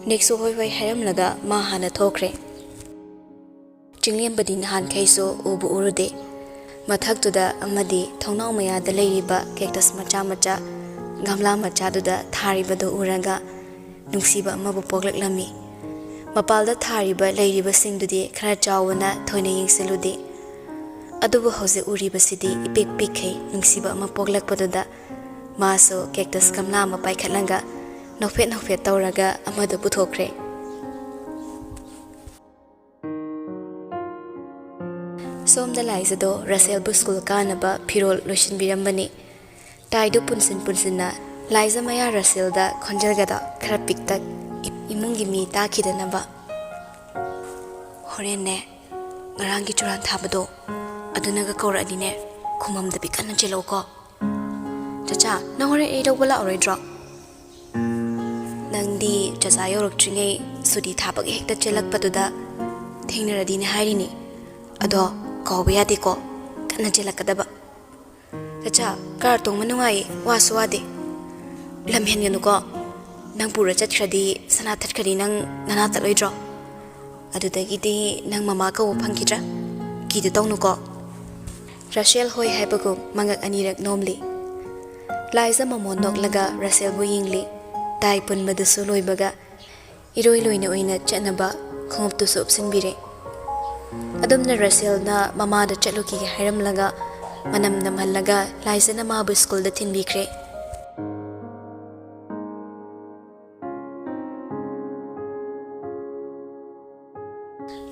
ꯅꯤꯛꯁꯨ ꯍꯣꯏ ꯍꯣꯏ ꯍꯥꯏꯔꯝꯂꯒ ꯃꯥ ꯍꯥꯟꯅ ꯊꯣꯛꯈ꯭ꯔꯦ꯫ ꯆꯤꯡꯂꯦꯝꯕꯗꯤ ꯅꯍꯥꯟꯈꯩꯁꯨ ꯎꯕꯨ ꯎꯔꯨꯗꯦ꯫ ꯃꯊꯛꯇꯨꯗ ꯑꯃꯗꯤ ꯊꯣꯡꯅꯥꯎ ꯃꯌꯥꯗ ꯂꯩꯔꯤꯕ cactus ꯃꯆꯥ ꯃꯆꯥ ꯒꯝꯂꯥ ꯃꯆꯥꯗꯨꯗ ꯊꯥꯔꯤꯕꯗꯨ ꯎꯔꯒ ꯅꯨꯡꯁꯤꯕ ꯑꯃꯕꯨ ꯄꯣꯛꯂꯛꯂꯝꯃꯤ꯫ ꯃꯄꯥꯜꯗ ꯊꯥꯔꯤꯕ ꯂꯩꯔꯤꯕꯁꯤꯡꯗꯨꯗꯤ ꯈꯔ ꯆꯥꯎꯕꯅ ꯊꯣꯏꯅ ꯌꯦꯡꯁꯤꯜꯂꯨꯗꯦ꯫ ꯑꯗꯨꯕꯨ ꯍꯧꯖꯤꯛ ꯎꯔꯤꯕꯁꯤꯗꯤ ꯏꯄꯤꯛ ꯄꯤꯛꯈꯩ ꯅꯨꯡꯁꯤꯕ ꯑꯃ ꯄꯣꯛꯂꯛꯄꯗꯨꯗ ꯃꯥꯁꯨ cactus ꯒꯝꯂꯥ ꯑꯃ ꯄꯥꯏꯈꯠꯂꯒ ꯅꯣꯛꯐꯦꯠ ꯅꯣꯛꯐꯦꯠ ꯇꯧꯔꯒ ꯑꯃꯗꯨ ꯄꯨꯊꯣꯛꯈ꯭ꯔꯦ꯫ ꯁꯣꯝꯗ ꯂꯥꯏꯖꯗꯣ ꯔꯁꯦꯜꯕꯨ ꯁ꯭ꯀꯨꯜ ꯀꯥꯅꯕ ꯐꯤꯔꯣꯜ ꯂꯣꯏꯁꯤꯟꯕꯤꯔꯝꯕꯅꯤ꯫ ꯇꯥꯏꯗꯨ ꯄꯨꯟꯁꯤꯟ ꯄꯨꯟꯁꯤꯟꯅ ꯂꯥꯏꯖ ꯃꯌꯥ ꯔꯁꯦꯜꯗ ꯈꯣꯟꯖꯦꯜꯒꯗꯣ ꯈꯔ ꯄꯤꯛꯇꯛ, ꯏ-, ꯏꯃꯨꯡꯒꯤ ꯃꯤ ꯇꯥꯈꯤꯗꯅꯕ꯫ "ꯍꯣꯔꯦꯟꯅꯦ, ꯉꯔꯥꯡꯒꯤ ꯆꯨꯔꯥꯟ ꯊꯥꯕꯗꯣ ꯑꯗꯨꯅꯒ ꯀꯧꯔꯛꯑꯗꯤꯅꯦ, ꯈꯨꯃꯝꯗꯕꯤ ꯀꯟꯅ ꯆꯦꯜꯂꯛꯎꯀꯣ꯫ ꯆꯆꯥ, ꯅꯪ ꯍꯣꯔꯦꯟ ꯑꯩ ꯂꯧꯕ ꯂꯥꯛꯑꯔꯣꯏꯗ꯭ꯔꯣ?" "ꯅꯪꯗꯤ ꯆꯆꯥ ꯌꯧꯔꯛꯇ꯭ꯔꯤꯉꯩ ꯁꯨꯇꯤ ꯊꯥꯕꯒ ꯍꯦꯛꯇ ꯆꯦꯜꯂꯛꯄꯗꯨꯗ ꯊꯦꯡꯅꯔꯗꯤꯅꯦ ꯍꯥꯏꯔꯤꯅꯤ꯫ ꯑꯗꯣ ꯀꯥꯎꯕ ꯌꯥꯗꯦꯀꯣ, ꯀꯟꯅ ꯆꯦꯜꯂꯛꯀꯗꯕ꯫" "ꯆꯆꯥ, ꯀꯥꯔ ꯇꯣꯡꯕ ꯅꯨꯡꯉꯥꯏꯌꯦ, ꯋꯥꯁꯨ ꯋꯥꯗꯦ꯫" "ꯂꯝ ꯍꯦꯟꯒꯅꯨꯀꯣ, ꯅꯪ ꯄꯨꯔ ꯆꯠꯈ꯭ꯔꯗꯤ ꯁꯅꯥ ꯊꯠꯈ꯭ꯔꯗꯤ ꯅꯪ ꯅꯅꯥ ꯇꯠꯂꯣꯏꯗ꯭ꯔꯣ? ꯑꯗꯨꯗꯒꯤꯗꯤ ꯅꯪ ꯃꯃꯥ ꯀꯧꯕ ꯐꯪꯈꯤꯗ꯭ꯔꯥ? ꯀꯤꯗ ꯇꯧꯅꯨꯀꯣ꯫" ꯔꯁꯦꯜ ꯍꯣꯏ ꯍꯥꯏꯕꯒꯨꯝ ꯃꯉꯛ ꯑꯅꯤꯔꯛ ꯅꯣꯝꯂꯤ꯫ ꯂꯥꯏꯖ ꯃꯃꯣꯟ ꯅꯣꯛꯂꯒ ꯔꯁꯦꯜꯕꯨ ꯌꯦꯡꯂꯤ꯫ ꯇꯥꯏ ꯄꯨꯟꯕꯗꯨꯁꯨ ꯂꯣꯏꯕꯒ ꯏꯔꯣꯏ ꯂꯣꯏꯅ ꯑꯣꯏꯅ ꯆꯠꯅꯕ ꯈꯣꯡꯎꯞꯇꯨꯁꯨ ꯎꯞꯁꯤꯟꯕꯤꯔꯦ꯫ ꯑꯗꯨꯝꯅ ꯔꯁꯦꯜꯅ ꯃꯃꯥꯗ ꯆꯠꯂꯨꯈꯤꯒꯦ ꯍꯥꯏꯔꯝꯂꯒ ꯃꯅꯝ ꯅꯝꯍꯜꯂꯒ ꯂꯥꯏꯖꯅ ꯃꯥꯕꯨ ꯁ꯭ꯀꯨꯜꯗ ꯊꯤꯟꯕꯤꯈ꯭ꯔꯦ꯫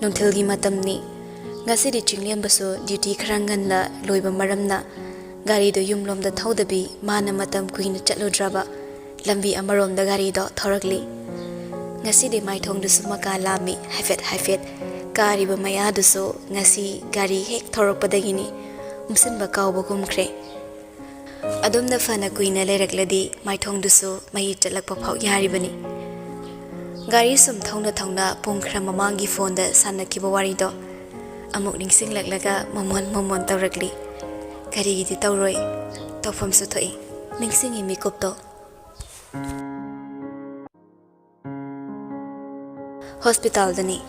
ꯅꯨꯡꯊꯤꯜꯒꯤ ꯃꯇꯝꯅꯤ꯫ ꯉꯁꯤꯗꯤ ꯆꯤꯡꯂꯦꯝꯕꯁꯨ ꯗ꯭ꯌꯨꯇꯤ ꯈꯔ ꯉꯟꯅ ꯂꯣꯏꯕ ꯃꯔꯝꯅ ꯒꯥꯔꯤꯗꯨ ꯌꯨꯝꯂꯣꯝꯗ ꯊꯧꯗꯕꯤ ꯃꯥꯅ ꯃꯇꯝ ꯀꯨꯏꯅ ꯆꯠꯂꯨꯗ꯭ꯔꯕ ꯂꯝꯕꯤ ꯑꯃꯔꯣꯝꯗ ꯒꯥꯔꯤꯗꯣ ꯊꯧꯔꯛꯂꯤ꯫ ꯉꯁꯤꯗꯤ ꯃꯥꯏꯊꯣꯡꯗꯨꯁꯨ ꯃꯀꯥ ꯂꯥꯝꯃꯤ, ꯍꯥꯏꯐꯦꯠ ꯍꯥꯏꯐꯦꯠ ꯀꯥꯔꯤꯕ ꯃꯌꯥꯗꯨꯁꯨ ꯉꯁꯤ ꯒꯥꯔꯤ ꯍꯦꯛ ꯊꯧꯔꯛꯄꯗꯒꯤꯅꯤ ꯎꯝꯁꯤꯟꯕ ꯀꯥꯎꯕꯒꯨꯝꯈ꯭ꯔꯦ꯫ ꯑꯗꯨꯝꯅ ꯐꯅ ꯀꯨꯏꯅ ꯂꯩꯔꯛꯂꯗꯤ ꯃꯥꯏꯊꯣꯡꯗꯨꯁꯨ ꯃꯍꯤ ꯆꯠꯂꯛꯄ ꯐꯥꯎ ꯌꯥꯔꯤꯕꯅꯤ꯫ ꯒꯥꯔꯤ ꯁꯨꯝ ꯊꯧꯅ ꯊꯧꯅ ꯄꯨꯡ ꯈꯔ ꯃꯃꯥꯡꯒꯤ ꯐꯣꯟꯗ ꯁꯥꯟꯅꯈꯤꯕ ꯋꯥꯔꯤꯗꯣ ꯑꯃꯨꯛ ꯅꯤꯡꯁꯤꯡꯂꯛꯂꯒ ꯃꯃꯣꯟ ꯃꯃꯣꯟ ꯇꯧꯔꯛꯂꯤ꯫ ꯀꯔꯤꯒꯤꯗꯤ ꯇꯧꯔꯣꯏ? ꯇꯧꯐꯝꯁꯨ ꯊꯣꯛꯏ꯫ ꯅꯤꯡꯁꯤꯡꯉꯤ ꯃꯤꯀꯨꯞꯇꯣ꯫ ꯍꯣꯁꯄꯤꯇꯥꯜꯗꯅꯤ꯫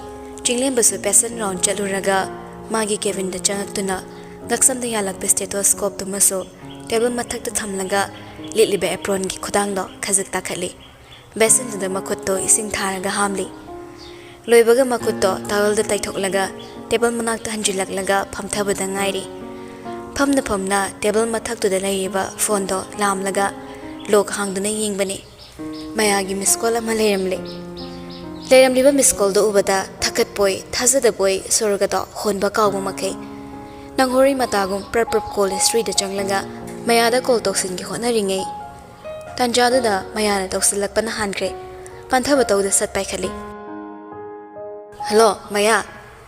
ꯆꯤꯡꯂꯦꯝꯕꯁꯨ ꯄꯦꯁꯦꯟ ꯔꯥꯎꯟ ꯆꯠꯂꯨꯔꯒ ꯃꯥꯒꯤ ꯀꯦꯕꯤꯟꯗ ꯆꯪꯉꯛꯇꯨꯅ ꯉꯛꯁꯝꯗ ꯌꯥꯜꯂꯛꯄ ꯁ꯭ꯇꯦꯊꯣꯁꯀꯣꯞꯇꯨꯃꯁꯨ ꯇꯦꯕꯜ ꯃꯊꯛꯇ ꯊꯝꯂꯒ ꯂꯤꯠꯂꯤꯕ ꯑꯦꯄ꯭ꯔꯣꯟꯒꯤ ꯈꯨꯗꯥꯡꯗꯣ ꯈꯖꯤꯛ ꯇꯥꯈꯠꯂꯤ꯫ ꯕꯦꯁꯤꯟꯗꯨꯗ ꯃꯈꯨꯠꯇꯣ ꯏꯁꯤꯡ ꯊꯥꯔꯒ ꯍꯥꯝꯂꯤ꯫ ꯂꯣꯏꯕꯒ ꯃꯈꯨꯠꯇꯣ ꯇꯥꯋꯦꯜꯗ ꯇꯩꯊꯣꯛꯂꯒ ꯇꯦꯕꯜ ꯃꯅꯥꯛꯇ ꯍꯟꯖꯤꯜꯂꯛꯂꯒ ꯐꯝꯊꯕꯗ ꯉꯥꯏꯔꯤ꯫ ꯐꯝꯅ ꯐꯝꯅ ꯇꯦꯕꯜ ꯃꯊꯛꯇꯨꯗ ꯂꯩꯔꯤꯕ ꯐꯣꯟꯗꯣ ꯂꯥꯝꯂꯒ ꯂꯣꯛ ꯍꯥꯡꯗꯨꯅ ꯌꯦꯡꯕꯅꯤ꯫ ꯃꯌꯥꯒꯤ ꯃꯤꯁ ꯀꯣꯜ ꯑꯃ ꯂꯩꯔꯝꯂꯦ꯫ ꯂꯩꯔꯝꯂꯤꯕ ꯃꯤꯁ ꯀꯣꯜꯗꯣ ꯎꯕꯗ ꯊꯥꯀꯠꯄꯣꯏ ꯊꯥꯖꯗꯕꯣꯏ ꯁꯣꯔꯒꯗꯣ ꯍꯣꯟꯕ ꯀꯥꯎꯕ ꯃꯈꯩ ꯅꯪꯍꯧꯔꯤ ꯃꯇꯥꯒꯨꯝ ꯄ꯭ꯔꯞ ꯄ꯭ꯔꯞ ꯀꯣꯜ ꯍꯤꯁꯇ꯭ꯔꯤꯗ ꯆꯪꯂꯒ ꯃꯌꯥꯗ ꯀꯣꯜ ꯇꯧꯁꯤꯟꯒꯦ ꯍꯣꯠꯅꯔꯤꯉꯩ ꯇꯥꯟꯖꯥꯗꯨꯗ ꯃꯌꯥꯅ ꯇꯧꯁꯤꯜꯂꯛꯄꯅ ꯍꯥꯟꯈ꯭ꯔꯦ꯫ ꯄꯥꯟꯊꯕ ꯇꯧꯗ ꯁꯠ ꯄꯥꯏꯈꯠꯂꯤ꯫ "ꯍꯜꯂꯣ, ꯃꯌꯥ꯫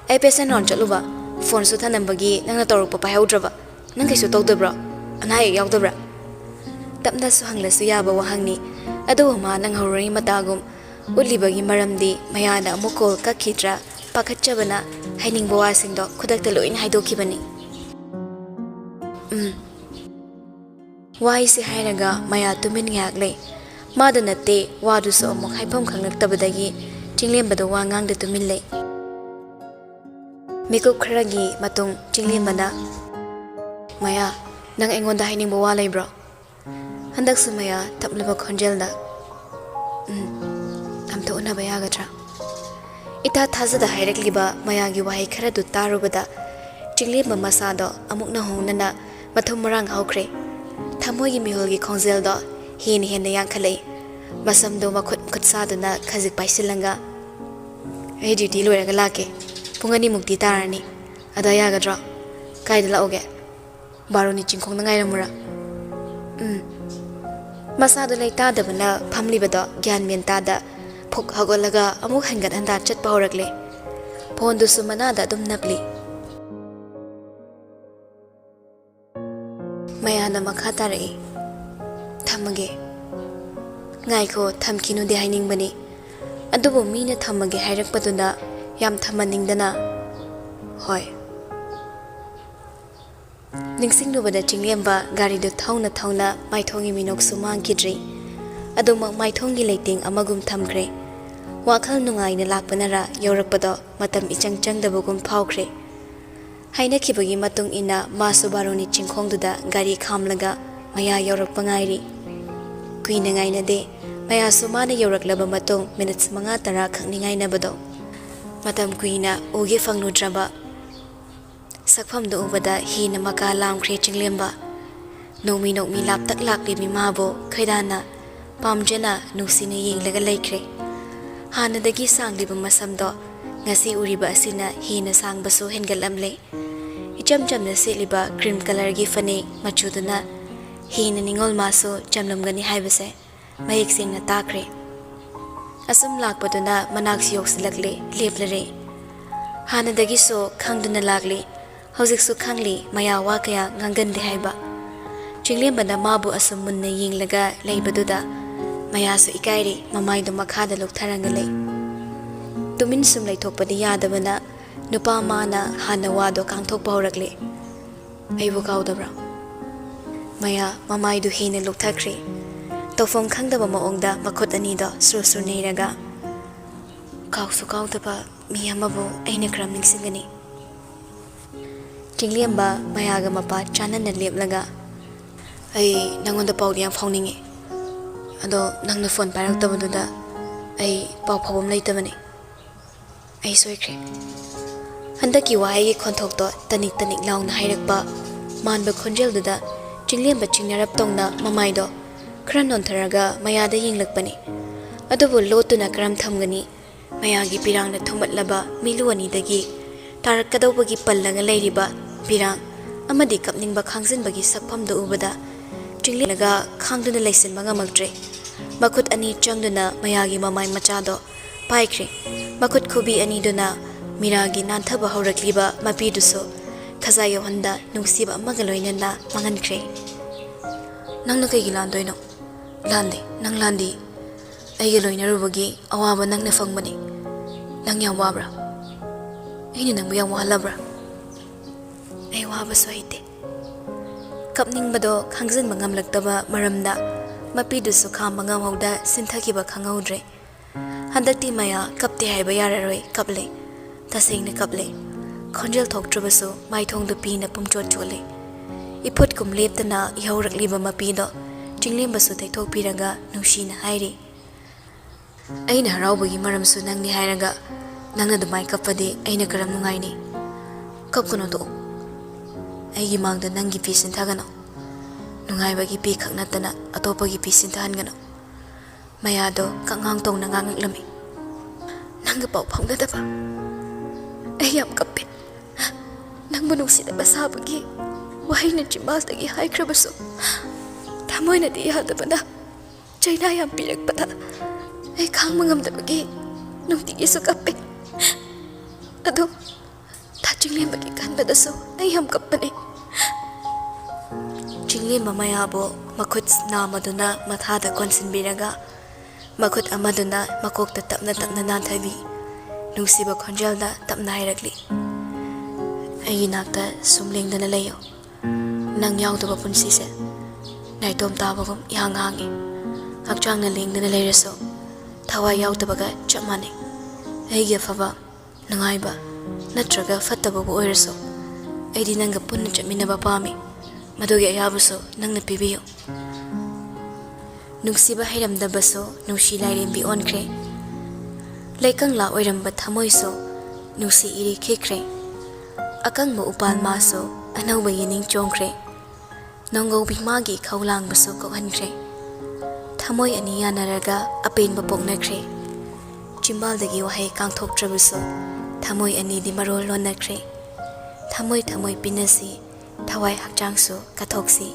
ꯑꯩ ꯄꯦꯁꯦꯟ ꯔꯥꯎꯟ ꯆꯠꯂꯨꯕ꯫ ꯐꯣꯟꯁꯨ ꯊꯅꯝꯕꯒꯤ ꯅꯪꯅ ꯇꯧꯔꯛꯄ ꯄꯥꯏꯍꯧꯗ꯭ꯔꯕ꯫ ꯅꯪ ꯀꯩꯁꯨ ꯇꯧꯗꯕ꯭ꯔꯣ? ꯑꯅꯥ ꯑꯌꯦꯛ ꯌꯥꯎꯗꯕ꯭ꯔꯥ?" ꯇꯞꯅꯁꯨ ꯍꯪꯂꯁꯨ ꯌꯥꯕ ꯋꯥꯍꯪꯅꯤ꯫ ꯑꯗꯨꯕꯨ ꯃꯥ ꯅꯪꯍꯧꯔꯣꯏ ꯃꯇꯥꯒꯨꯝ ꯎꯠꯂꯤꯕꯒꯤ ꯃꯔꯝꯗꯤ ꯃꯌꯥꯅ ꯑꯃꯨꯛ ꯀꯣꯜ ꯀꯛꯈꯤꯗ꯭ꯔꯥ ꯄꯥꯈꯠꯆꯕꯅ ꯍꯥꯏꯅꯤꯡꯕ ꯋꯥꯁꯤꯡꯗꯣ ꯈꯨꯗꯛꯇ ꯂꯣꯏꯅ ꯍꯥꯏꯗꯣꯛꯈꯤꯕꯅꯤ꯫ "ꯎꯝ꯫" ꯋꯥꯍꯩꯁꯦ ꯍꯥꯏꯔꯒ ꯃꯌꯥ ꯇꯨꯃꯤꯟ ꯉꯥꯏꯍꯥꯛ ꯂꯩ꯫ ꯃꯥꯗ ꯅꯠꯇꯦ, ꯋꯥꯗꯨꯁꯨ ꯑꯃꯨꯛ ꯍꯥꯏꯐꯝ ꯈꯪꯂꯛꯇꯕꯗꯒꯤ ꯆꯤꯡꯂꯦꯝꯕꯗꯣ ꯋꯥ ꯉꯥꯡꯗ ꯇꯨꯃꯤꯟ ꯂꯩ꯫ ꯃꯤꯀꯨꯞ ꯈꯔꯒꯤ ꯃꯇꯨꯡ ꯆꯤꯡꯂꯦꯝꯕꯅ, "ꯃꯌꯥ, ꯅꯪ ꯑꯩꯉꯣꯟꯗ ꯍꯥꯏꯅꯤꯡꯕ ꯋꯥ ꯂꯩꯕ꯭ꯔꯣ?" ꯍꯟꯗꯛꯁꯨ ꯃꯌꯥ ꯇꯞꯂꯕ ꯈꯣꯟꯖꯦꯜꯗ, "ꯎꯝ, ꯑꯝꯇ ꯎꯅꯕ ꯌꯥꯒꯗ꯭ꯔꯥ?" ꯏꯊꯥ ꯊꯥꯖꯗ ꯍꯥꯏꯔꯛꯂꯤꯕ ꯃꯌꯥꯒꯤ ꯋꯥꯍꯩ ꯈꯔꯗꯨ ꯇꯥꯔꯨꯕꯗ ꯆꯤꯡꯂꯦꯝꯕ ꯃꯁꯥꯗꯣ ꯑꯃꯨꯛꯅ ꯍꯣꯡꯅꯅ ꯃꯊꯨꯝ ꯃꯔꯥꯡ ꯍꯧꯈ꯭ꯔꯦ꯫ ꯊꯃꯣꯏꯒꯤ ꯃꯤꯍꯨꯜꯒꯤ ꯈꯣꯡꯖꯦꯜꯗꯣ ꯍꯦꯟꯅ ꯍꯦꯟꯅ ꯌꯥꯡꯈꯠꯂꯛꯏ꯫ ꯃꯁꯝꯗꯣ ꯃꯈꯨꯠ ꯃꯈꯨꯠ ꯁꯥꯗꯨꯅ ꯈꯖꯤꯛ ꯄꯥꯏꯁꯤꯜꯂꯒ, "ꯑꯩ ꯗ꯭ꯌꯨꯇꯤ ꯂꯣꯏꯔꯒ ꯂꯥꯛꯀꯦ꯫ ꯄꯨꯡ ꯑꯅꯤꯃꯨꯛꯇꯤ ꯇꯥꯔꯅꯤ꯫ ꯑꯗ ꯌꯥꯒꯗ꯭ꯔꯣ? ꯀꯥꯏꯗ ꯂꯥꯛꯎꯒꯦ?" "ꯕꯥꯔꯣꯅꯤ ꯆꯤꯡꯈꯣꯡꯗ ꯉꯥꯏꯔꯝꯃꯨꯔꯥ?" "ꯎꯝ꯫" ꯃꯁꯥꯗꯣ ꯂꯩꯇꯥꯗꯕꯅ ꯐꯝꯂꯤꯕꯗꯣ ꯒ꯭ꯌꯥꯟ ꯃꯦꯟ ꯇꯥꯗ ꯐꯨꯛ ꯍꯧꯒꯠꯂꯒ ꯑꯃꯨꯛ ꯍꯟꯒꯠ ꯍꯟꯗꯥ ꯆꯠꯄ ꯍꯧꯔꯛꯂꯦ꯫ ꯐꯣꯟꯗꯨꯁꯨ ꯃꯅꯥꯗ ꯑꯗꯨꯝ ꯅꯞꯂꯤ꯫ ꯃꯌꯥꯅ ꯃꯈꯥ ꯇꯥꯔꯛꯏ, "ꯊꯝꯃꯒꯦ꯫" "ꯉꯥꯏꯈꯣ, ꯊꯝꯈꯤꯅꯨꯗꯤ ꯍꯥꯏꯅꯤꯡꯕꯅꯤ, ꯑꯗꯨꯕꯨ ꯃꯤꯅ ꯊꯝꯃꯒꯦ ꯍꯥꯏꯔꯛꯄꯗꯨꯗ ꯌꯥꯝ ꯊꯝꯃꯟꯅꯤꯡꯗꯅ꯫" "ꯍꯣꯏ꯫" ꯅꯤꯡꯁꯤꯡꯂꯨꯕꯗ ꯆꯤꯡꯂꯦꯝꯕ ꯒꯥꯔꯤꯗꯨ ꯊꯧꯅ ꯊꯧꯅ ꯃꯥꯏꯊꯣꯡꯒꯤ ꯃꯤꯅꯣꯛꯁꯨ ꯃꯥꯡꯈꯤꯗ꯭ꯔꯤ꯫ ꯑꯗꯨꯃꯛ ꯃꯥꯏꯊꯣꯡꯒꯤ ꯂꯩꯇꯦꯡ ꯑꯃꯒꯨꯝ ꯊꯝꯈ꯭ꯔꯦ꯫ ꯋꯥꯈꯜ ꯅꯨꯡꯉꯥꯏꯅ ꯂꯥꯛꯄꯅꯔꯥ ꯌꯧꯔꯛꯄꯗꯣ ꯃꯇꯝ ꯏꯆꯪ ꯆꯪꯗꯕꯒꯨꯝ ꯐꯥꯎꯈ꯭ꯔꯦ꯫ ꯍꯥꯏꯅꯈꯤꯕꯒꯤ ꯃꯇꯨꯡ ꯏꯟꯅ ꯃꯥꯁꯨ ꯕꯥꯔꯣꯅꯤ ꯆꯤꯡꯈꯣꯡꯗꯨꯗ ꯒꯥꯔꯤ ꯈꯥꯝꯂꯒ ꯃꯌꯥ ꯌꯧꯔꯛꯄ ꯉꯥꯏꯔꯤ꯫ ꯀꯨꯏꯅ ꯉꯥꯏꯅꯗꯦ, ꯃꯌꯥꯁꯨ ꯃꯥꯅ ꯌꯧꯔꯛꯂꯕ ꯃꯇꯨꯡ ꯃꯤꯅꯤꯠꯁ ꯃꯉꯥ ꯇꯔꯥ ꯈꯛꯅꯤ ꯉꯥꯏꯅꯕꯗꯣ꯫ ꯃꯇꯝ ꯀꯨꯏꯅ ꯎꯒꯦ ꯐꯪꯂꯨꯗ꯭ꯔꯕ ꯁꯛꯐꯝꯗꯨ ꯎꯕꯗ ꯍꯦꯟꯅ ꯃꯀꯥ ꯂꯥꯝꯈ꯭ꯔꯦ ꯆꯤꯡꯂꯦꯝꯕ꯫ ꯅꯣꯡꯃꯤ ꯅꯣꯡꯃꯤ ꯂꯥꯞꯇꯛ ꯂꯥꯛꯂꯤꯕꯤ ꯃꯥꯕꯨ ꯈꯣꯏꯗꯥꯅ ꯄꯥꯝꯖꯅ ꯅꯨꯡꯁꯤꯅ ꯌꯦꯡꯂꯒ ꯂꯩꯈ꯭ꯔꯦ꯫ ꯍꯥꯟꯅꯗꯒꯤ ꯁꯥꯡꯂꯤꯕ ꯃꯁꯝꯗꯣ ꯉꯁꯤ ꯎꯔꯤꯕ ꯑꯁꯤꯅ ꯍꯦꯟꯅ ꯁꯥꯡꯕꯁꯨ ꯍꯦꯟꯒꯠꯂꯝꯂꯦ꯫ ꯏꯆꯝ ꯆꯝꯅ ꯁꯦꯠꯂꯤꯕ ꯀ꯭ꯔꯤꯝ ꯀꯂꯔꯒꯤ ꯐꯅꯦꯛ ꯃꯆꯨꯗꯨꯅ ꯍꯦꯟꯅ ꯅꯤꯡꯉꯣꯜ ꯃꯥꯁꯨ ꯆꯝꯂꯝꯒꯅꯤ ꯍꯥꯏꯕꯁꯦ ꯃꯌꯦꯛ ꯁꯦꯡꯅ ꯇꯥꯈ꯭ꯔꯦ꯫ ꯑꯁꯨꯝ ꯂꯥꯛꯄꯗꯨꯅ ꯃꯅꯥꯛꯁꯨ ꯌꯧꯁꯤꯜꯂꯛꯂꯦ, ꯂꯦꯞꯂꯔꯦ꯫ ꯍꯥꯟꯅꯗꯒꯤꯁꯨ ꯈꯪꯗꯨꯅ ꯂꯥꯛꯂꯤ, ꯍꯧꯖꯤꯛꯁꯨ ꯈꯪꯂꯤ ꯃꯌꯥ ꯋꯥ ꯀꯌꯥ ꯉꯥꯡꯒꯟꯗꯦ ꯍꯥꯏꯕ꯫ ꯆꯤꯡꯂꯦꯝꯕꯅ ꯃꯥꯕꯨ ꯑꯁꯨꯝ ꯃꯨꯟꯅ ꯌꯦꯡꯂꯒ ꯂꯩꯕꯗꯨꯗ ꯃꯌꯥꯁꯨ ꯏꯀꯥꯏꯔꯤ, ꯃꯃꯥꯏꯗꯨ ꯃꯈꯥꯗ ꯂꯨꯞꯊꯔꯒ ꯂꯩ꯫ ꯇꯨꯃꯤꯟ ꯁꯨꯝ ꯂꯩꯊꯣꯛꯄꯗꯤ ꯌꯥꯗꯕꯅ ꯅꯨꯄꯥ ꯃꯥꯅ ꯍꯥꯟꯅ ꯋꯥꯗꯣ ꯀꯥꯡꯊꯣꯛꯄ ꯍꯧꯔꯛꯂꯦ꯫ "ꯑꯩꯕꯨ ꯀꯥꯎꯗꯕ꯭ꯔꯥ?" ꯃꯌꯥ ꯃꯃꯥꯏꯗꯨ ꯍꯦꯟꯅ ꯂꯨꯞꯊꯈ꯭ꯔꯦ꯫ ꯇꯧꯐꯝ ꯈꯪꯗꯕ ꯃꯑꯣꯡꯗ ꯃꯈꯨꯠ ꯑꯅꯤꯗꯣ ꯁꯨꯔ ꯁꯨꯔ ꯅꯩꯔꯒ, "ꯀꯥꯎꯁꯨ ꯀꯥꯎꯗꯕ ꯃꯤ ꯑꯃꯕꯨ ꯑꯩꯅ ꯀꯔꯝ ꯅꯤꯡꯁꯤꯡꯒꯅꯤ?" ꯆꯤꯡꯂꯦꯝꯕ ꯃꯌꯥꯒ ꯃꯄꯥ ꯆꯥꯟꯅꯅ ꯂꯦꯞꯂꯒ, "ꯑꯩ ꯅꯪꯉꯣꯟꯗ ꯄꯥꯎꯗꯤ ꯌꯥꯝ ꯐꯥꯎꯅꯤꯡꯉꯤ, ꯑꯗꯣ ꯅꯪꯅ ꯐꯣꯟ ꯄꯥꯏꯔꯛꯇꯕꯗꯨꯗ ꯑꯩ ꯄꯥꯎ ꯐꯥꯎꯐꯝ ꯂꯩꯇꯕꯅꯤ꯫ ꯑꯩ ꯁꯣꯏꯈ꯭ꯔꯦ꯫" ꯍꯟꯗꯛꯀꯤ ꯋꯥꯍꯩꯒꯤ ꯈꯣꯟꯊꯣꯛꯇꯣ ꯇꯅꯤꯛ ꯇꯅꯤꯛ ꯂꯥꯎꯅ ꯍꯥꯏꯔꯛꯄ ꯃꯥꯟꯕ ꯈꯣꯟꯖꯦꯜꯗꯨꯗ ꯆꯤꯡꯂꯦꯝꯕ ꯆꯤꯡꯅꯔꯞ ꯇꯧꯅ ꯃꯃꯥꯏꯗꯣ ꯈꯔ ꯅꯣꯟꯊꯔꯒ ꯃꯌꯥꯗ ꯌꯦꯡꯂꯛꯄꯅꯤ꯫ ꯑꯗꯨꯕꯨ ꯂꯣꯠꯇꯨꯅ ꯀꯔꯝ ꯊꯝꯒꯅꯤ? ꯃꯌꯥꯒꯤ ꯄꯤꯔꯥꯡꯅ ꯊꯨꯝꯃꯠꯂꯕ ꯃꯤꯂꯨ ꯑꯅꯤꯗꯒꯤ ꯇꯥꯔꯛꯀꯗꯧꯕꯒꯤ ꯄꯜꯂꯒ ꯂꯩꯔꯤꯕ ꯄꯤꯔꯥꯡ ꯑꯃꯗꯤ ꯀꯞꯅꯤꯡꯕ ꯈꯥꯡꯖꯤꯟꯕꯒꯤ ꯁꯛꯐꯝꯗꯨ ꯎꯕꯗ ꯆꯤꯡꯂꯦꯝꯕ ꯈꯥꯡꯗꯨꯅ ꯂꯩꯁꯤꯟꯕ ꯉꯝꯃꯛꯇ꯭ꯔꯦ꯫ ꯃꯈꯨꯠ ꯑꯅꯤ ꯆꯪꯗꯨꯅ ꯃꯌꯥꯒꯤ ꯃꯃꯥꯏ ꯃꯆꯥꯗꯣ ꯄꯥꯏꯈ꯭ꯔꯦ꯫ ꯃꯈꯨꯠ ꯈꯨꯕꯤ ꯑꯅꯤꯗꯨꯅ ꯃꯤꯔꯥꯒꯤ ꯅꯥꯟꯊꯕ ꯍꯧꯔꯛꯂꯤꯕ ꯃꯄꯤꯗꯨꯁꯨ ꯈꯖꯥꯏ ꯌꯧꯍꯟꯗ ꯅꯨꯡꯁꯤꯕ ꯑꯃꯒ ꯂꯣꯏꯅꯅ ꯃꯥꯡꯍꯟꯈ꯭ꯔꯦ꯫ "ꯅꯪꯅ ꯀꯩꯒꯤ ꯂꯥꯟꯗꯣꯏꯅꯣ? ꯂꯥꯟꯗꯦ, ꯅꯪ ꯂꯥꯟꯗꯤ꯫ ꯑꯩꯒ ꯂꯣꯏꯅꯔꯨꯕꯒꯤ ꯑꯋꯥꯕ ꯅꯪꯅ ꯐꯪꯕꯅꯤ꯫ ꯅꯪ ꯌꯥꯝ ꯋꯥꯕ꯭ꯔꯥ? ꯑꯩꯅ ꯅꯪꯕꯨ ꯌꯥꯝ ꯋꯥꯍꯜꯂꯕ꯭ꯔꯥ?" "ꯑꯩ ꯋꯥꯕꯁꯨ ꯍꯩꯇꯦ꯫" ꯀꯞꯅꯤꯡꯕꯗꯣ ꯈꯥꯡꯖꯤꯟꯕ ꯉꯝꯂꯛꯇꯕ ꯃꯔꯝꯗ ꯃꯄꯤꯗꯨꯁꯨ ꯈꯥꯝꯕ ꯉꯝꯍꯧꯗ ꯁꯤꯟꯊꯈꯤꯕ ꯈꯪꯍꯧꯗ꯭ꯔꯦ꯫ ꯍꯟꯗꯛꯇꯤ ꯃꯌꯥ ꯀꯞꯇꯦ ꯍꯥꯏꯕ ꯌꯥꯔꯔꯣꯏ, ꯀꯞꯂꯦ꯫ ꯇꯁꯦꯡꯅ ꯀꯞꯂꯦ꯫ ꯈꯣꯟꯖꯦꯜ ꯊꯣꯛꯇ꯭ꯔꯕꯁꯨ ꯃꯥꯏꯊꯣꯡꯗꯨ ꯄꯤꯅ ꯄꯨꯡꯆꯣꯠ ꯆꯣꯠꯂꯦ꯫ ꯏꯐꯨꯠꯀꯨꯝ ꯂꯦꯞꯇꯅ ꯏꯍꯧꯔꯛꯂꯤꯕ ꯃꯄꯤꯗꯣ ꯆꯤꯡꯂꯦꯝꯕꯁꯨ ꯇꯩꯊꯣꯛꯄꯤꯔꯒ ꯅꯨꯡꯁꯤꯅ ꯍꯥꯏꯔꯤ, "ꯑꯩꯅ ꯍꯔꯥꯎꯕꯒꯤ ꯃꯔꯝꯁꯨ ꯅꯪꯅꯤ ꯍꯥꯏꯔꯒ ꯅꯪꯅ ꯑꯗꯨꯃꯥꯏꯅ ꯀꯞꯄꯗꯤ ꯑꯩꯅ ꯀꯔꯝ ꯅꯨꯡꯉꯥꯏꯅꯤ? ꯀꯞꯀꯅꯨ, ꯇꯣꯛꯑꯣ꯫ ꯑꯩꯒꯤ ꯃꯥꯡꯗ ꯅꯪꯒꯤ ꯐꯤ ꯁꯤꯟꯊꯒꯅꯨ꯫ ꯅꯨꯡꯉꯥꯏꯕꯒꯤ ꯐꯤ ꯈꯛ ꯅꯠꯇꯅ ꯑꯇꯣꯞꯄꯒꯤ ꯐꯤ ꯁꯤꯟꯊꯍꯟꯒꯅꯨ꯫" ꯃꯌꯥꯗꯣ ꯀꯛꯉꯥꯡ ꯇꯧꯅ ꯉꯥꯡꯉꯛꯂꯝꯃꯤ꯫ "ꯅꯪꯒ ꯄꯥꯎ ꯐꯥꯎꯅꯗꯕ ꯑꯩ ꯌꯥꯝ ꯀꯞꯄꯦ꯫ ꯅꯪꯕꯨ ꯅꯨꯡꯁꯤꯗꯕ ꯁꯥꯕꯒꯤ ꯋꯥꯍꯩꯅ ꯆꯤꯝꯕꯥꯜꯗꯒꯤ ꯍꯥꯏꯈ꯭ꯔꯕꯁꯨ, ꯊꯃꯣꯏꯅꯗꯤ ꯌꯥꯗꯕꯅ ꯆꯩꯅꯥ ꯌꯥꯝ ꯄꯤꯔꯛꯄꯗ ꯑꯩ ꯈꯥꯡꯕ ꯉꯝꯗꯕꯒꯤ ꯅꯨꯡꯇꯤꯒꯤꯁꯨ ꯀꯞꯄꯦ꯫ ꯑꯗꯣ ꯇꯥ ꯆꯤꯡꯂꯦꯝꯕꯒꯤ ꯈꯟꯕꯗꯁꯨ ꯑꯩ ꯌꯥꯝ ꯀꯞꯄꯅꯦ꯫" ꯆꯤꯡꯂꯦꯝꯕ ꯃꯌꯥꯕꯨ ꯃꯈꯨꯠ ꯅꯥꯝꯃꯗꯨꯅ ꯃꯊꯥꯗ ꯀꯣꯟꯁꯤꯟꯕꯤꯔꯒ ꯃꯈꯨꯠ ꯑꯃꯗꯨꯅ ꯃꯀꯣꯛꯇ ꯇꯞꯅ ꯇꯞꯅ ꯅꯥꯟꯊꯕꯤ, ꯅꯨꯡꯁꯤꯕ ꯈꯣꯟꯖꯦꯜꯗ ꯇꯞꯅ ꯍꯥꯏꯔꯛꯂꯤ, "ꯑꯩꯒꯤ ꯅꯥꯛꯇ ꯁꯨꯝ ꯂꯦꯡꯗꯅ ꯂꯩꯌꯣ꯫ ꯅꯪ ꯌꯥꯎꯗꯕ ꯄꯨꯟꯁꯤꯁꯦ ꯅꯥꯏꯇꯣꯝ ꯇꯥꯕꯒꯨꯝ ꯏꯍꯥꯡ ꯍꯥꯡꯉꯤ꯫ ꯍꯛꯆꯥꯡꯅ ꯂꯦꯡꯗꯅ ꯂꯩꯔꯁꯨ ꯊꯋꯥꯏ ꯌꯥꯎꯗꯕꯒ ꯆꯞ ꯃꯥꯟꯅꯩ꯫ ꯑꯩꯒꯤ ꯑꯐꯕ, ꯅꯨꯡꯉꯥꯏꯕ ꯅꯠꯇ꯭ꯔꯒ ꯐꯠꯇꯕꯕꯨ ꯑꯣꯏꯔꯁꯨ ꯑꯩꯗꯤ ꯅꯪꯒ ꯄꯨꯟꯅ ꯆꯠꯃꯤꯟꯅꯕ ꯄꯥꯝꯃꯤ꯫ ꯃꯗꯨꯒꯤ ꯑꯌꯥꯕꯁꯨ ꯅꯪꯅ ꯄꯤꯕꯤꯌꯨ꯫" ꯅꯨꯡꯁꯤꯕ ꯍꯩꯔꯝꯗꯕꯁꯨ ꯅꯨꯡꯁꯤ ꯂꯥꯏꯔꯦꯝꯕꯤ ꯑꯣꯟꯈ꯭ꯔꯦ꯫ ꯂꯩꯀꯪꯂꯥ ꯑꯣꯏꯔꯝꯕ ꯊꯃꯣꯏꯁꯨ ꯅꯨꯡꯁꯤ ꯏꯔꯩ ꯈꯤꯛꯈ꯭ꯔꯦ꯫ ꯑꯀꯪꯕ ꯎꯄꯥꯜ ꯃꯥꯁꯨ ꯑꯅꯧꯕ ꯌꯦꯅꯤꯡ ꯆꯣꯡꯈ꯭ꯔꯦ꯫ ꯅꯣꯡꯒꯧꯕꯤ ꯃꯥꯒꯤ ꯏꯈꯧ ꯂꯥꯡꯕꯁꯨ ꯀꯣꯛꯍꯟꯈ꯭ꯔꯦ꯫ ꯊꯃꯣꯏ ꯑꯅꯤ ꯌꯥꯅꯔꯒ ꯑꯄꯦꯟꯕ ꯄꯣꯛꯅꯈ꯭ꯔꯦ꯫ ꯆꯤꯝꯕꯥꯜꯗꯒꯤ ꯋꯥꯍꯩ ꯀꯥꯡꯊꯣꯛꯇ꯭ꯔꯕꯁꯨ ꯊꯃꯣꯏ ꯑꯅꯤꯗꯤ ꯃꯔꯣꯜ ꯂꯣꯟꯅꯈ꯭ꯔꯦ꯫ ꯊꯃꯣꯏ ꯊꯃꯣꯏ ꯄꯤꯟꯅꯁꯤ, ꯊꯋꯥꯏ ꯍꯛꯆꯥꯡꯁꯨ ꯀꯠꯊꯣꯛꯁꯤ꯫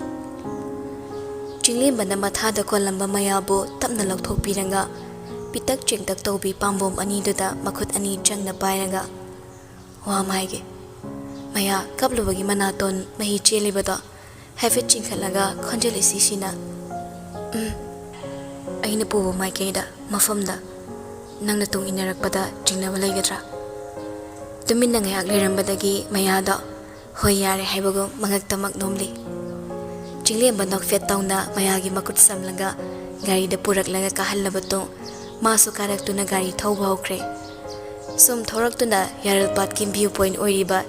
ꯆꯤꯡꯂꯦꯝꯕꯅ ꯃꯊꯥꯗ ꯀꯣꯜꯂꯝꯕ ꯃꯌꯥꯕꯨ ꯇꯞꯅ ꯂꯧꯊꯣꯛꯄꯤꯔꯒ ꯄꯤꯇꯛ ꯆꯦꯡꯇꯛ ꯇꯧꯕꯤ ꯄꯥꯝꯕꯣꯝ ꯑꯅꯤꯗꯨꯗ ꯃꯈꯨꯠ ꯑꯅꯤ ꯆꯪꯅ ꯄꯥꯏꯔꯒ ꯋꯥ ꯑꯃ ꯍꯥꯏꯒꯦ꯫ ꯃꯌꯥ ꯀꯞꯂꯨꯕꯒꯤ ꯃꯅꯥꯇꯣꯟ ꯃꯍꯤ ꯆꯦꯜꯂꯤꯕꯗꯣ ꯍꯥꯏꯐꯦꯠ ꯆꯤꯡꯈꯠꯂꯒ ꯈꯣꯟꯖꯦꯜ ꯏꯁꯤ ꯁꯤꯅ, "ꯎꯝ, ꯑꯩꯅ ꯄꯨꯕ ꯃꯥꯏꯀꯩꯗ, ꯃꯐꯝꯗ ꯅꯪꯅ ꯇꯨꯡ ꯏꯟꯅꯔꯛꯄꯗ ꯆꯤꯡꯅꯕ ꯂꯩꯒꯗ꯭ꯔꯥ?" ꯇꯨꯃꯤꯟꯅ ꯉꯥꯏꯍꯥꯛ ꯂꯩꯔꯝꯕꯗꯒꯤ ꯃꯌꯥꯗꯣ "ꯍꯣꯏ, ꯌꯥꯔꯦ" ꯍꯥꯏꯕꯒꯨꯝ ꯃꯉꯛꯇꯃꯛ ꯅꯣꯝꯂꯤ꯫ ꯆꯤꯡꯂꯦꯝꯕ ꯅꯣꯛꯐꯦꯠ ꯇꯧꯅ ꯃꯌꯥꯒꯤ ꯃꯈꯨꯠ ꯁꯝꯂꯒ ꯒꯥꯔꯤꯗ ꯄꯨꯔꯛꯂꯒ ꯀꯥꯍꯜꯂꯕ ꯇꯨꯡ, ꯃꯥꯁꯨ ꯀꯥꯔꯛꯇꯨꯅ ꯒꯥꯔꯤ ꯊꯧꯕ ꯍꯧꯈ꯭ꯔꯦ꯫ ꯁꯨꯝ ꯊꯧꯔꯛꯇꯨꯅ ꯌꯥꯔꯜꯄꯥꯠꯀꯤ ꯚ꯭ꯌꯨ ꯄꯣꯏꯟꯠ ꯑꯣꯏꯔꯤꯕ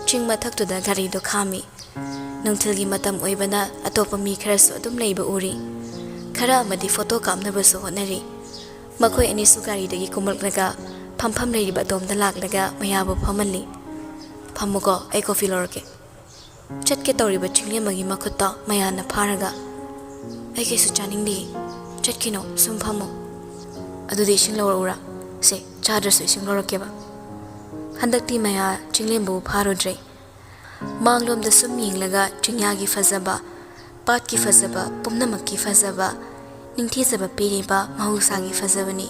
ꯆꯤꯡ ꯃꯊꯛꯇꯨꯗ ꯒꯥꯔꯤꯗꯣ ꯈꯥꯝꯃꯤ꯫ ꯅꯨꯡꯊꯤꯜꯒꯤ ꯃꯇꯝ ꯑꯣꯏꯕꯅ ꯑꯇꯣꯞꯄ ꯃꯤ ꯈꯔꯁꯨ ꯑꯗꯨꯝ ꯂꯩꯕ ꯎꯔꯤ꯫ ꯈꯔ ꯑꯃꯗꯤ ꯐꯣꯇꯣ ꯀꯥꯞꯅꯕꯁꯨ ꯍꯣꯠꯅꯔꯤ꯫ ꯃꯈꯣꯏ ꯑꯅꯤꯁꯨ ꯒꯥꯔꯤꯗꯒꯤ ꯀꯨꯝꯂꯛꯂꯒ ꯐꯝꯐꯝ ꯂꯩꯔꯤꯕ ꯑꯗꯣꯝꯗ ꯂꯥꯛꯂꯒ ꯃꯌꯥꯕꯨ ꯐꯝꯍꯜꯂꯤ꯫ "ꯐꯝꯃꯨꯀꯣ, ꯑꯩ ꯀꯣꯐꯤ ꯂꯧꯔꯛꯀꯦ꯫" ꯆꯠꯀꯦ ꯇꯧꯔꯤꯕ ꯆꯤꯡꯂꯦꯝꯕꯒꯤ ꯃꯈꯨꯠꯇ ꯃꯌꯥꯅ ꯐꯥꯔꯒ, "ꯑꯩ ꯀꯩꯁꯨ ꯆꯥꯅꯤꯡꯗꯦ, ꯆꯠꯈꯤꯅꯣ, ꯁꯨꯝ ꯐꯝꯃꯣ꯫" "ꯑꯗꯨꯗꯤ ꯏꯁꯤꯡ ꯂꯧꯔꯛꯎꯔꯥ?" "ꯁꯦ, ꯆꯥꯗ꯭ꯔꯁꯨ ꯏꯁꯤꯡ ꯂꯧꯔꯛꯀꯦꯕ꯫" ꯍꯟꯗꯛꯇꯤ ꯃꯌꯥ ꯆꯤꯡꯂꯦꯝꯕꯕꯨ ꯐꯥꯔꯨꯗ꯭ꯔꯦ꯫ ꯃꯥꯡꯂꯣꯝꯗ ꯁꯨꯝ ꯌꯦꯡꯂꯒ ꯆꯤꯡꯌꯥꯒꯤ ꯐꯖꯕ, ꯄꯥꯠꯀꯤ ꯐꯖꯕ, ꯄꯨꯝꯅꯃꯛꯀꯤ ꯐꯖꯕ, ꯅꯤꯡꯊꯤꯖꯕ ꯄꯤꯔꯤꯕ ꯃꯍꯧꯁꯥꯒꯤ ꯐꯖꯕꯅꯤ꯫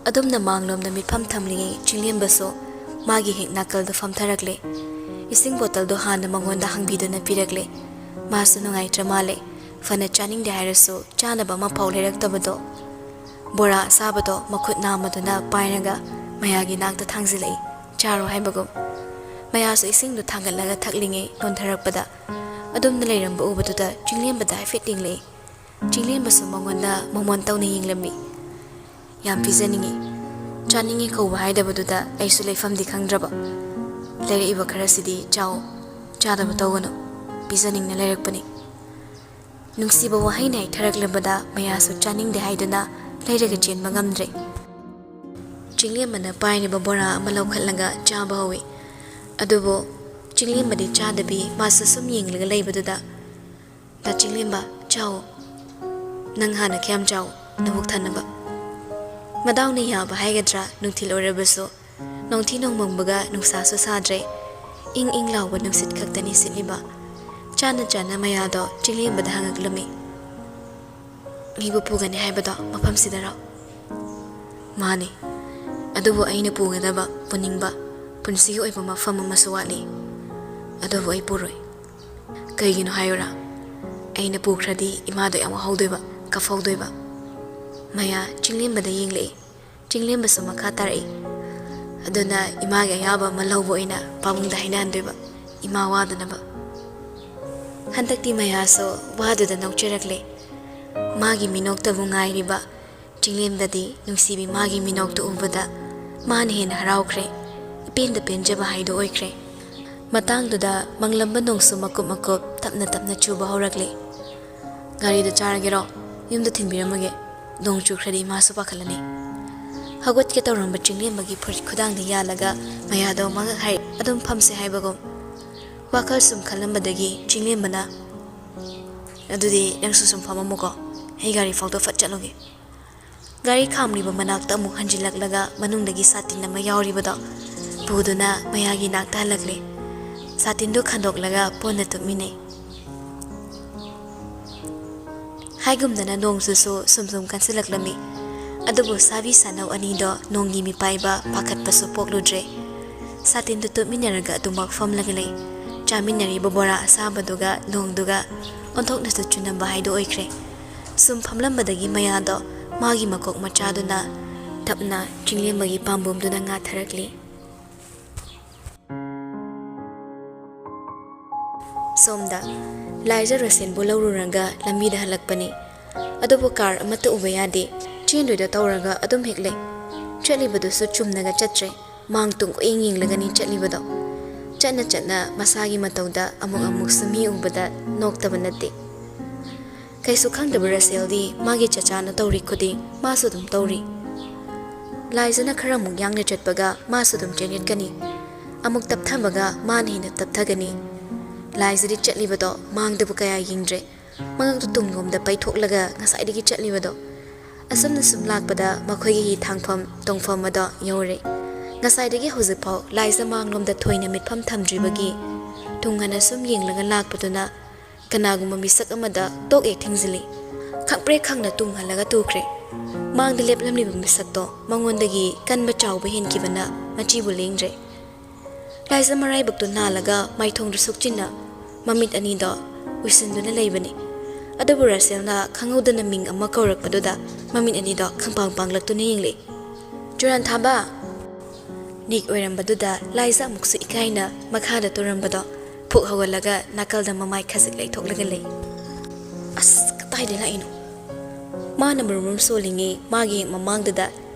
ꯑꯗꯨꯝꯅ ꯃꯥꯡꯂꯣꯝꯗ ꯃꯤꯠꯐꯝ ꯊꯝꯂꯤꯉꯩ ꯆꯤꯡꯂꯦꯝꯕꯁꯨ ꯃꯥꯒꯤ ꯍꯦꯛ ꯅꯥꯀꯜꯗ ꯐꯝꯊꯔꯛꯂꯦ꯫ ꯏꯁꯤꯡ ꯕꯣꯇꯜꯗꯣ ꯍꯥꯟꯅ ꯃꯉꯣꯟꯗ ꯍꯥꯡꯕꯤꯗꯨꯅ ꯄꯤꯔꯛꯂꯦ꯫ ꯃꯥꯁꯨ ꯅꯨꯡꯉꯥꯏꯇ꯭ꯔ ꯃꯥꯜꯂꯦ꯫ ꯐꯅ ꯆꯥꯅꯤꯡꯗꯦ ꯍꯥꯏꯔꯁꯨ ꯆꯥꯅꯕ ꯑꯃꯐꯥꯎ ꯂꯩꯔꯛꯇꯕꯗꯣ꯫ ꯕꯣꯔꯥ ꯑꯁꯥꯕꯗꯣ ꯃꯈꯨꯠ ꯅꯥꯝꯃꯗꯨꯅ ꯄꯥꯏꯔꯒ ꯃꯌꯥꯒꯤ ꯅꯥꯛꯇ ꯊꯥꯡꯖꯤꯜꯂꯛꯏ, "ꯆꯥꯔꯣ" ꯍꯥꯏꯕꯒꯨꯝ꯫ ꯃꯌꯥꯁꯨ ꯏꯁꯤꯡꯗꯨ ꯊꯥꯡꯒꯠꯂꯒ ꯊꯛꯂꯤꯉꯩ ꯅꯣꯟꯊꯔꯛꯄꯗ, ꯑꯗꯨꯝꯅ ꯂꯩꯔꯝꯕ ꯎꯕꯗꯨꯗ ꯆꯤꯡꯂꯦꯝꯕꯗ ꯍꯥꯏꯐꯦꯠ ꯌꯦꯡꯂꯛꯏ꯫ ꯆꯤꯡꯂꯦꯝꯕꯁꯨ ꯃꯉꯣꯟꯗ ꯃꯣꯃꯣꯟ ꯇꯧꯅ ꯌꯦꯡꯂꯝꯃꯤ꯫ "ꯌꯥꯝ ꯄꯤꯖꯅꯤꯡꯏ, ꯆꯥꯅꯤꯡꯏ" ꯀꯧꯕ ꯍꯥꯏꯗꯕꯗꯨꯗ ꯑꯩꯁꯨ ꯂꯩꯐꯝꯗꯤ ꯈꯪꯗ꯭ꯔꯕ꯫ "ꯂꯩꯔꯛꯏꯕ ꯈꯔꯁꯤꯗꯤ ꯆꯥꯎ, ꯆꯥꯗꯕ ꯇꯧꯒꯅꯨ, ꯄꯤꯖꯅꯤꯡꯅ ꯂꯩꯔꯛꯄꯅꯤ꯫" ꯅꯨꯡꯁꯤꯕ ꯋꯥꯍꯩꯅ ꯍꯦꯛꯊꯔꯛꯂꯕꯗ ꯃꯌꯥꯁꯨ ꯆꯥꯅꯤꯡꯗꯦ ꯍꯥꯏꯗꯨꯅ ꯂꯩꯔꯒ ꯆꯦꯟꯕ ꯉꯝꯗ꯭ꯔꯦ꯫ ꯆꯤꯡꯂꯦꯝꯕꯅ ꯄꯥꯏꯔꯤꯕ ꯕꯣꯔꯥ ꯑꯃ ꯂꯧꯈꯠꯂꯒ ꯆꯥꯕ ꯍꯧꯏ꯫ ꯑꯗꯨꯕꯨ ꯆꯤꯡꯂꯦꯝꯕꯗꯤ ꯆꯥꯗꯕꯤ ꯃꯥꯁꯨ ꯁꯨꯝ ꯌꯦꯡꯂꯒ ꯂꯩꯕꯗꯨꯗ, "ꯗꯥ ꯆꯤꯡꯂꯦꯝꯕ, ꯆꯥꯎ꯫ ꯅꯪ ꯍꯥꯟꯅ ꯈꯌꯥꯝ ꯆꯥꯎ, ꯅꯕꯨꯛ ꯊꯟꯅꯕ꯫" ꯃꯗꯥꯎꯅ ꯌꯥꯕ ꯍꯥꯏꯒꯗ꯭ꯔꯥ, ꯅꯨꯡꯊꯤꯜ ꯑꯣꯏꯔꯕꯁꯨ ꯅꯣꯡꯊꯤ ꯅꯣꯡꯃꯪꯕꯒ ꯅꯨꯡꯁꯥꯁꯨ ꯁꯥꯗ꯭ꯔꯦ꯫ ꯏꯪ ꯏꯪ ꯂꯥꯎꯕ ꯅꯨꯡꯁꯤꯠ ꯈꯛꯇꯅꯤ ꯁꯤꯠꯂꯤꯕ꯫ ꯆꯥꯅ ꯆꯥꯅ ꯃꯌꯥꯗꯣ ꯆꯤꯡꯂꯦꯝꯕꯗ ꯍꯪꯉꯛꯂꯝꯃꯤ꯫ "ꯑꯩꯕꯨ ꯄꯨꯒꯅꯤ ꯍꯥꯏꯕꯗꯣ ꯃꯐꯝꯁꯤꯗꯔꯣ?" "ꯃꯥꯅꯤ꯫ ꯑꯗꯨꯕꯨ ꯑꯩꯅ ꯄꯨꯒꯗꯕ, ꯄꯨꯅꯤꯡꯕ, ꯄꯨꯟꯁꯤꯒꯤ ꯑꯣꯏꯕ ꯃꯐꯝ ꯑꯃꯁꯨ ꯋꯥꯠꯂꯤ꯫ ꯑꯗꯨꯕꯨ ꯑꯩ ꯄꯨꯔꯣꯏ꯫ ꯀꯩꯒꯤꯅꯣ ꯍꯥꯏꯌꯨꯔꯥ? ꯑꯩꯅ ꯄꯨꯈ꯭ꯔꯗꯤ ꯏꯃꯥꯗꯣ ꯌꯥꯝ ꯋꯥꯍꯧꯗꯣꯏꯕ, ꯀꯞꯍꯧꯗꯣꯏꯕ꯫ ꯃꯌꯥ ꯆꯤꯡꯂꯦꯝꯕꯗ ꯌꯦꯡꯂꯛꯏ꯫ ꯆꯤꯡꯂꯦꯝꯕꯁꯨ ꯃꯈꯥ ꯇꯥꯔꯛꯏ꯫ ꯑꯗꯨꯅ ꯏꯃꯥꯒꯤ ꯑꯌꯥꯕ ꯑꯃ ꯂꯧꯕ ꯑꯣꯏꯅ ꯄꯥꯕꯨꯡꯗ ꯍꯥꯏꯅꯍꯟꯗꯣꯏꯕ, ꯏꯃꯥ ꯋꯥꯗꯅꯕ꯫ ꯍꯟꯗꯛꯇꯤ ꯃꯌꯥꯁꯨ ꯋꯥꯗꯨꯗ ꯅꯣꯛꯆꯔꯛꯂꯦ꯫ ꯃꯥꯒꯤ ꯃꯤꯅꯣꯛꯇꯕꯨ ꯉꯥꯏꯔꯤꯕ ꯆꯤꯡꯂꯦꯝꯕꯗꯤ ꯅꯨꯡꯁꯤꯕꯤ ꯃꯥꯒꯤ ꯃꯤꯅꯣꯛꯇꯨ ꯎꯕꯗ ꯃꯥꯅ ꯍꯦꯟꯅ ꯍꯔꯥꯎꯈ꯭ꯔꯦ꯫ ꯏꯄꯦꯟꯗ ꯄꯦꯟꯖꯕ ꯍꯥꯏꯗꯨ ꯑꯣꯏꯈ꯭ꯔꯦ꯫ ꯃꯇꯥꯡꯗꯨꯗ ꯃꯪꯂꯝꯕ ꯅꯣꯡꯁꯨ ꯃꯀꯨꯞ ꯃꯀꯨꯞ ꯇꯞꯅ ꯇꯞꯅ ꯆꯨꯕ ꯍꯧꯔꯛꯂꯦ꯫ "ꯒꯥꯔꯤꯗ ꯆꯥꯔꯒꯦꯔꯣ? ꯌꯨꯝꯗ ꯊꯤꯟꯕꯤꯔꯝꯃꯒꯦ꯫ ꯅꯣꯡ ꯆꯨꯈ꯭ꯔꯗꯤ ꯏꯃꯥꯁꯨ ꯄꯥꯈꯠꯂꯅꯤ꯫" ꯍꯧꯒꯠꯀꯦ ꯇꯧꯔꯝꯕ ꯆꯤꯡꯂꯦꯝꯕꯒꯤ ꯐꯨꯔꯤꯠ ꯈꯨꯗꯥꯡꯗ ꯌꯥꯜꯂꯒ ꯃꯌꯥꯗꯣ ꯃꯉꯛ ꯍꯥꯏ ꯑꯗꯨꯝ ꯐꯝꯁꯦ ꯍꯥꯏꯕꯒꯨꯝ꯫ ꯋꯥꯈꯜ ꯁꯨꯝ ꯈꯜꯂꯝꯕꯗꯒꯤ ꯆꯤꯡꯂꯦꯝꯕꯅ, "ꯑꯗꯨꯗꯤ ꯅꯪꯁꯨ ꯁꯨꯝ ꯐꯝꯃꯝꯃꯨꯀꯣ, ꯑꯩ ꯒꯥꯔꯤ ꯐꯥꯎꯗ ꯐꯠ ꯆꯠꯂꯨꯒꯦ꯫" ꯒꯥꯔꯤ ꯈꯥꯝꯂꯤꯕ ꯃꯅꯥꯛꯇ ꯑꯃꯨꯛ ꯍꯟꯖꯤꯜꯂꯛꯂꯒ ꯃꯅꯨꯡꯗꯒꯤ ꯁꯥꯇꯤꯟ ꯑꯃ ꯌꯥꯎꯔꯤꯕꯗꯣ ꯄꯨꯗꯨꯅ ꯃꯌꯥꯒꯤ ꯅꯥꯛꯇ ꯍꯜꯂꯛꯂꯦ꯫ ꯁꯥꯇꯤꯟꯗꯨ ꯈꯟꯗꯣꯛꯂꯒ ꯄꯨꯟꯅ ꯇꯨꯝꯃꯤꯟꯅꯩ꯫ ꯍꯥꯏꯒꯨꯝꯗꯅ ꯅꯣꯡꯁꯨꯁꯨ ꯁꯨꯝ ꯁꯨꯝ ꯀꯟꯁꯤꯜꯂꯛꯂꯝꯃꯤ꯫ ꯑꯗꯨꯕꯨ ꯁꯥꯕꯤ ꯁꯥꯅꯧ ꯑꯅꯤꯗꯣ ꯅꯣꯡꯒꯤ ꯃꯤꯄꯥꯏꯕ ꯄꯥꯈꯠꯄꯁꯨ ꯄꯣꯛꯂꯨꯗ꯭ꯔꯦ꯫ ꯁꯥꯇꯤꯟꯗꯨ ꯇꯨꯞꯃꯤꯟꯅꯔꯒ ꯑꯗꯨꯃꯛ ꯐꯝꯂꯒ ꯂꯩ꯫ ꯆꯥꯃꯤꯟꯅꯔꯤꯕ ꯕꯣꯔꯥ ꯑꯁꯥꯕꯗꯨꯒ ꯅꯣꯡꯗꯨꯒ ꯑꯣꯟꯊꯣꯛꯅꯁꯨ ꯆꯨꯅꯕ ꯍꯥꯏꯗꯨ ꯑꯣꯏꯈ꯭ꯔꯦ꯫ ꯁꯨꯝ ꯐꯝꯂꯝꯕꯗꯒꯤ ꯃꯌꯥꯗꯣ ꯃꯥꯒꯤ ꯃꯀꯣꯛ ꯃꯆꯥꯗꯨꯅ ꯇꯞꯅ ꯆꯤꯡꯂꯦꯝꯕꯒꯤ ꯄꯥꯝꯕꯣꯝꯗꯨꯗ ꯉꯥꯊꯔꯛꯂꯤ꯫ ꯁꯣꯝꯗ ꯂꯥꯏꯖ ꯔꯣꯁꯦꯟꯕꯨ ꯂꯧꯔꯨꯔꯒ ꯂꯝꯕꯤꯗ ꯍꯜꯂꯛꯄꯅꯤ꯫ ꯑꯗꯨꯕꯨ ꯀꯥꯔ ꯑꯃꯠꯇ ꯎꯕ ꯌꯥꯗꯦ꯫ ꯆꯦꯟꯗꯣꯏꯗ ꯇꯧꯔꯒ ꯑꯗꯨꯝ ꯍꯦꯛ ꯂꯩ꯫ ꯆꯠꯂꯤꯕꯗꯨꯁꯨ ꯆꯨꯝꯅꯒ ꯆꯠꯇ꯭ꯔꯦ꯫ ꯃꯥꯡ ꯇꯨꯡ ꯀꯣꯏꯌꯦꯡ ꯌꯦꯡꯂꯒꯅꯤ ꯆꯠꯂꯤꯕꯗꯣ꯫ ꯆꯠꯅ ꯆꯠꯅ ꯃꯁꯥꯒꯤ ꯃꯇꯧꯗ ꯑꯃꯨꯛ ꯑꯃꯨꯛꯁꯨ ꯃꯤ ꯎꯕꯗ ꯅꯣꯛꯇꯕ ꯅꯠꯇꯦ꯫ ꯀꯩꯁꯨ ꯈꯪꯗꯕ ꯔꯁꯦꯜꯗꯤ ꯃꯥꯒꯤ ꯆꯆꯥꯅ ꯇꯧꯔꯤ ꯈꯨꯗꯤꯡ ꯃꯥꯁꯨ ꯑꯗꯨꯝ ꯇꯧꯔꯤ꯫ ꯂꯥꯏꯖꯅ ꯈꯔ ꯑꯃꯨꯛ ꯌꯥꯡꯅ ꯆꯠꯄꯒ ꯃꯥꯁꯨ ꯑꯗꯨꯝ ꯆꯦꯟꯌꯠꯀꯅꯤ꯫ ꯑꯃꯨꯛ ꯇꯞꯊꯕꯒ ꯃꯥꯅ ꯍꯦꯟꯅ ꯇꯞꯊꯒꯅꯤ꯫ ꯂꯥꯏꯖꯗꯤ ꯆꯠꯂꯤꯕꯗꯣ ꯃꯥꯡꯗꯕꯨ ꯀꯌꯥ ꯌꯦꯡꯗ꯭ꯔꯦ꯫ ꯃꯉꯛꯇꯨ ꯇꯨꯡꯂꯣꯝꯗ ꯄꯩꯊꯣꯛꯂꯒ ꯉꯁꯥꯏꯗꯒꯤ ꯆꯠꯂꯤꯕꯗꯣ꯫ ꯑꯁꯨꯝꯅ ꯁꯨꯝ ꯂꯥꯛꯄꯗ ꯃꯈꯣꯏꯒꯤ ꯍꯤ ꯊꯥꯡꯐꯝ ꯇꯣꯡꯐꯝ ꯑꯗꯣ ꯌꯧꯔꯦ꯫ ꯉꯁꯥꯏꯗꯒꯤ ꯍꯧꯖꯤꯛꯐꯥꯎ ꯂꯥꯏꯖ ꯃꯥꯡꯂꯣꯝꯗ ꯊꯣꯏꯅ ꯃꯤꯠꯐꯝ ꯊꯝꯗ꯭ꯔꯤꯕꯒꯤ ꯇꯨꯡ ꯍꯟꯅ ꯁꯨꯝ ꯌꯦꯡꯂꯒ ꯂꯥꯛꯄꯗꯨꯅ ꯀꯅꯥꯒꯨꯝꯕ ꯃꯤꯁꯛ ꯑꯃꯗ ꯇꯣꯛ ꯍꯦꯛ ꯊꯤꯡꯖꯤꯜꯂꯤ꯫ ꯈꯪꯄ꯭ꯔꯦꯛ ꯈꯪꯅ ꯇꯨꯡ ꯍꯜꯂꯒ ꯇꯨꯈ꯭ꯔꯦ꯫ ꯃꯥꯡꯗ ꯂꯦꯞꯂꯝꯂꯤꯕ ꯃꯤꯁꯛꯇꯣ ꯃꯉꯣꯟꯗꯒꯤ ꯀꯟꯕ ꯆꯥꯎꯕ ꯍꯦꯟꯈꯤꯕꯅ ꯃꯆꯤꯕꯨ ꯂꯦꯡꯗ꯭ꯔꯦ꯫ ꯂꯥꯏꯖꯥ ꯃꯔꯥꯏꯕꯛꯇꯨ ꯅꯥꯜꯂꯒ ꯃꯥꯏꯊꯣꯡꯗꯨ ꯁꯨꯛꯆꯤꯟꯅ ꯃꯃꯤꯠ ꯑꯅꯤꯗꯣ ꯎꯏꯁꯤꯟꯗꯨꯅ ꯂꯩꯕꯅꯤ꯫ ꯑꯗꯨꯕꯨ ꯔꯁꯦꯜꯅ ꯈꯪꯍꯧꯗꯅ ꯃꯤꯡ ꯑꯃ ꯀꯧꯔꯛꯄꯗꯨꯗ ꯃꯃꯤꯠ ꯑꯅꯤꯗꯣ ꯈꯪꯄꯥꯡ ꯄꯥꯡꯂꯛꯇꯨꯅ ꯌꯦꯡꯂꯛꯏ꯫ "ꯆꯨꯔꯥꯟꯊꯥꯕ!" ꯅꯤꯛ ꯑꯣꯏꯔꯝꯕꯗꯨꯗ ꯂꯥꯏꯖꯥ ꯑꯃꯨꯛꯁꯨ ꯏꯀꯥꯏꯅ ꯃꯈꯥꯗ ꯇꯨꯔꯝꯕꯗꯣ ꯐꯨꯛ ꯍꯧꯒꯠꯂꯒ ꯅꯥꯀꯜꯗ ꯃꯃꯥꯏ ꯈꯖꯤꯛ ꯂꯩꯊꯣꯛꯂꯒ ꯂꯩ꯫ "ꯑꯁ, ꯀꯗꯥꯏꯗ ꯂꯥꯛꯏꯅꯣ?" ꯃꯥꯅ ꯃꯨꯔꯨꯝ ꯃꯨꯔꯨꯝ ꯁꯣꯜꯂꯤꯉꯩ ꯃꯥꯒꯤ ꯍꯦꯛ ꯃꯃꯥꯡꯗꯨꯗ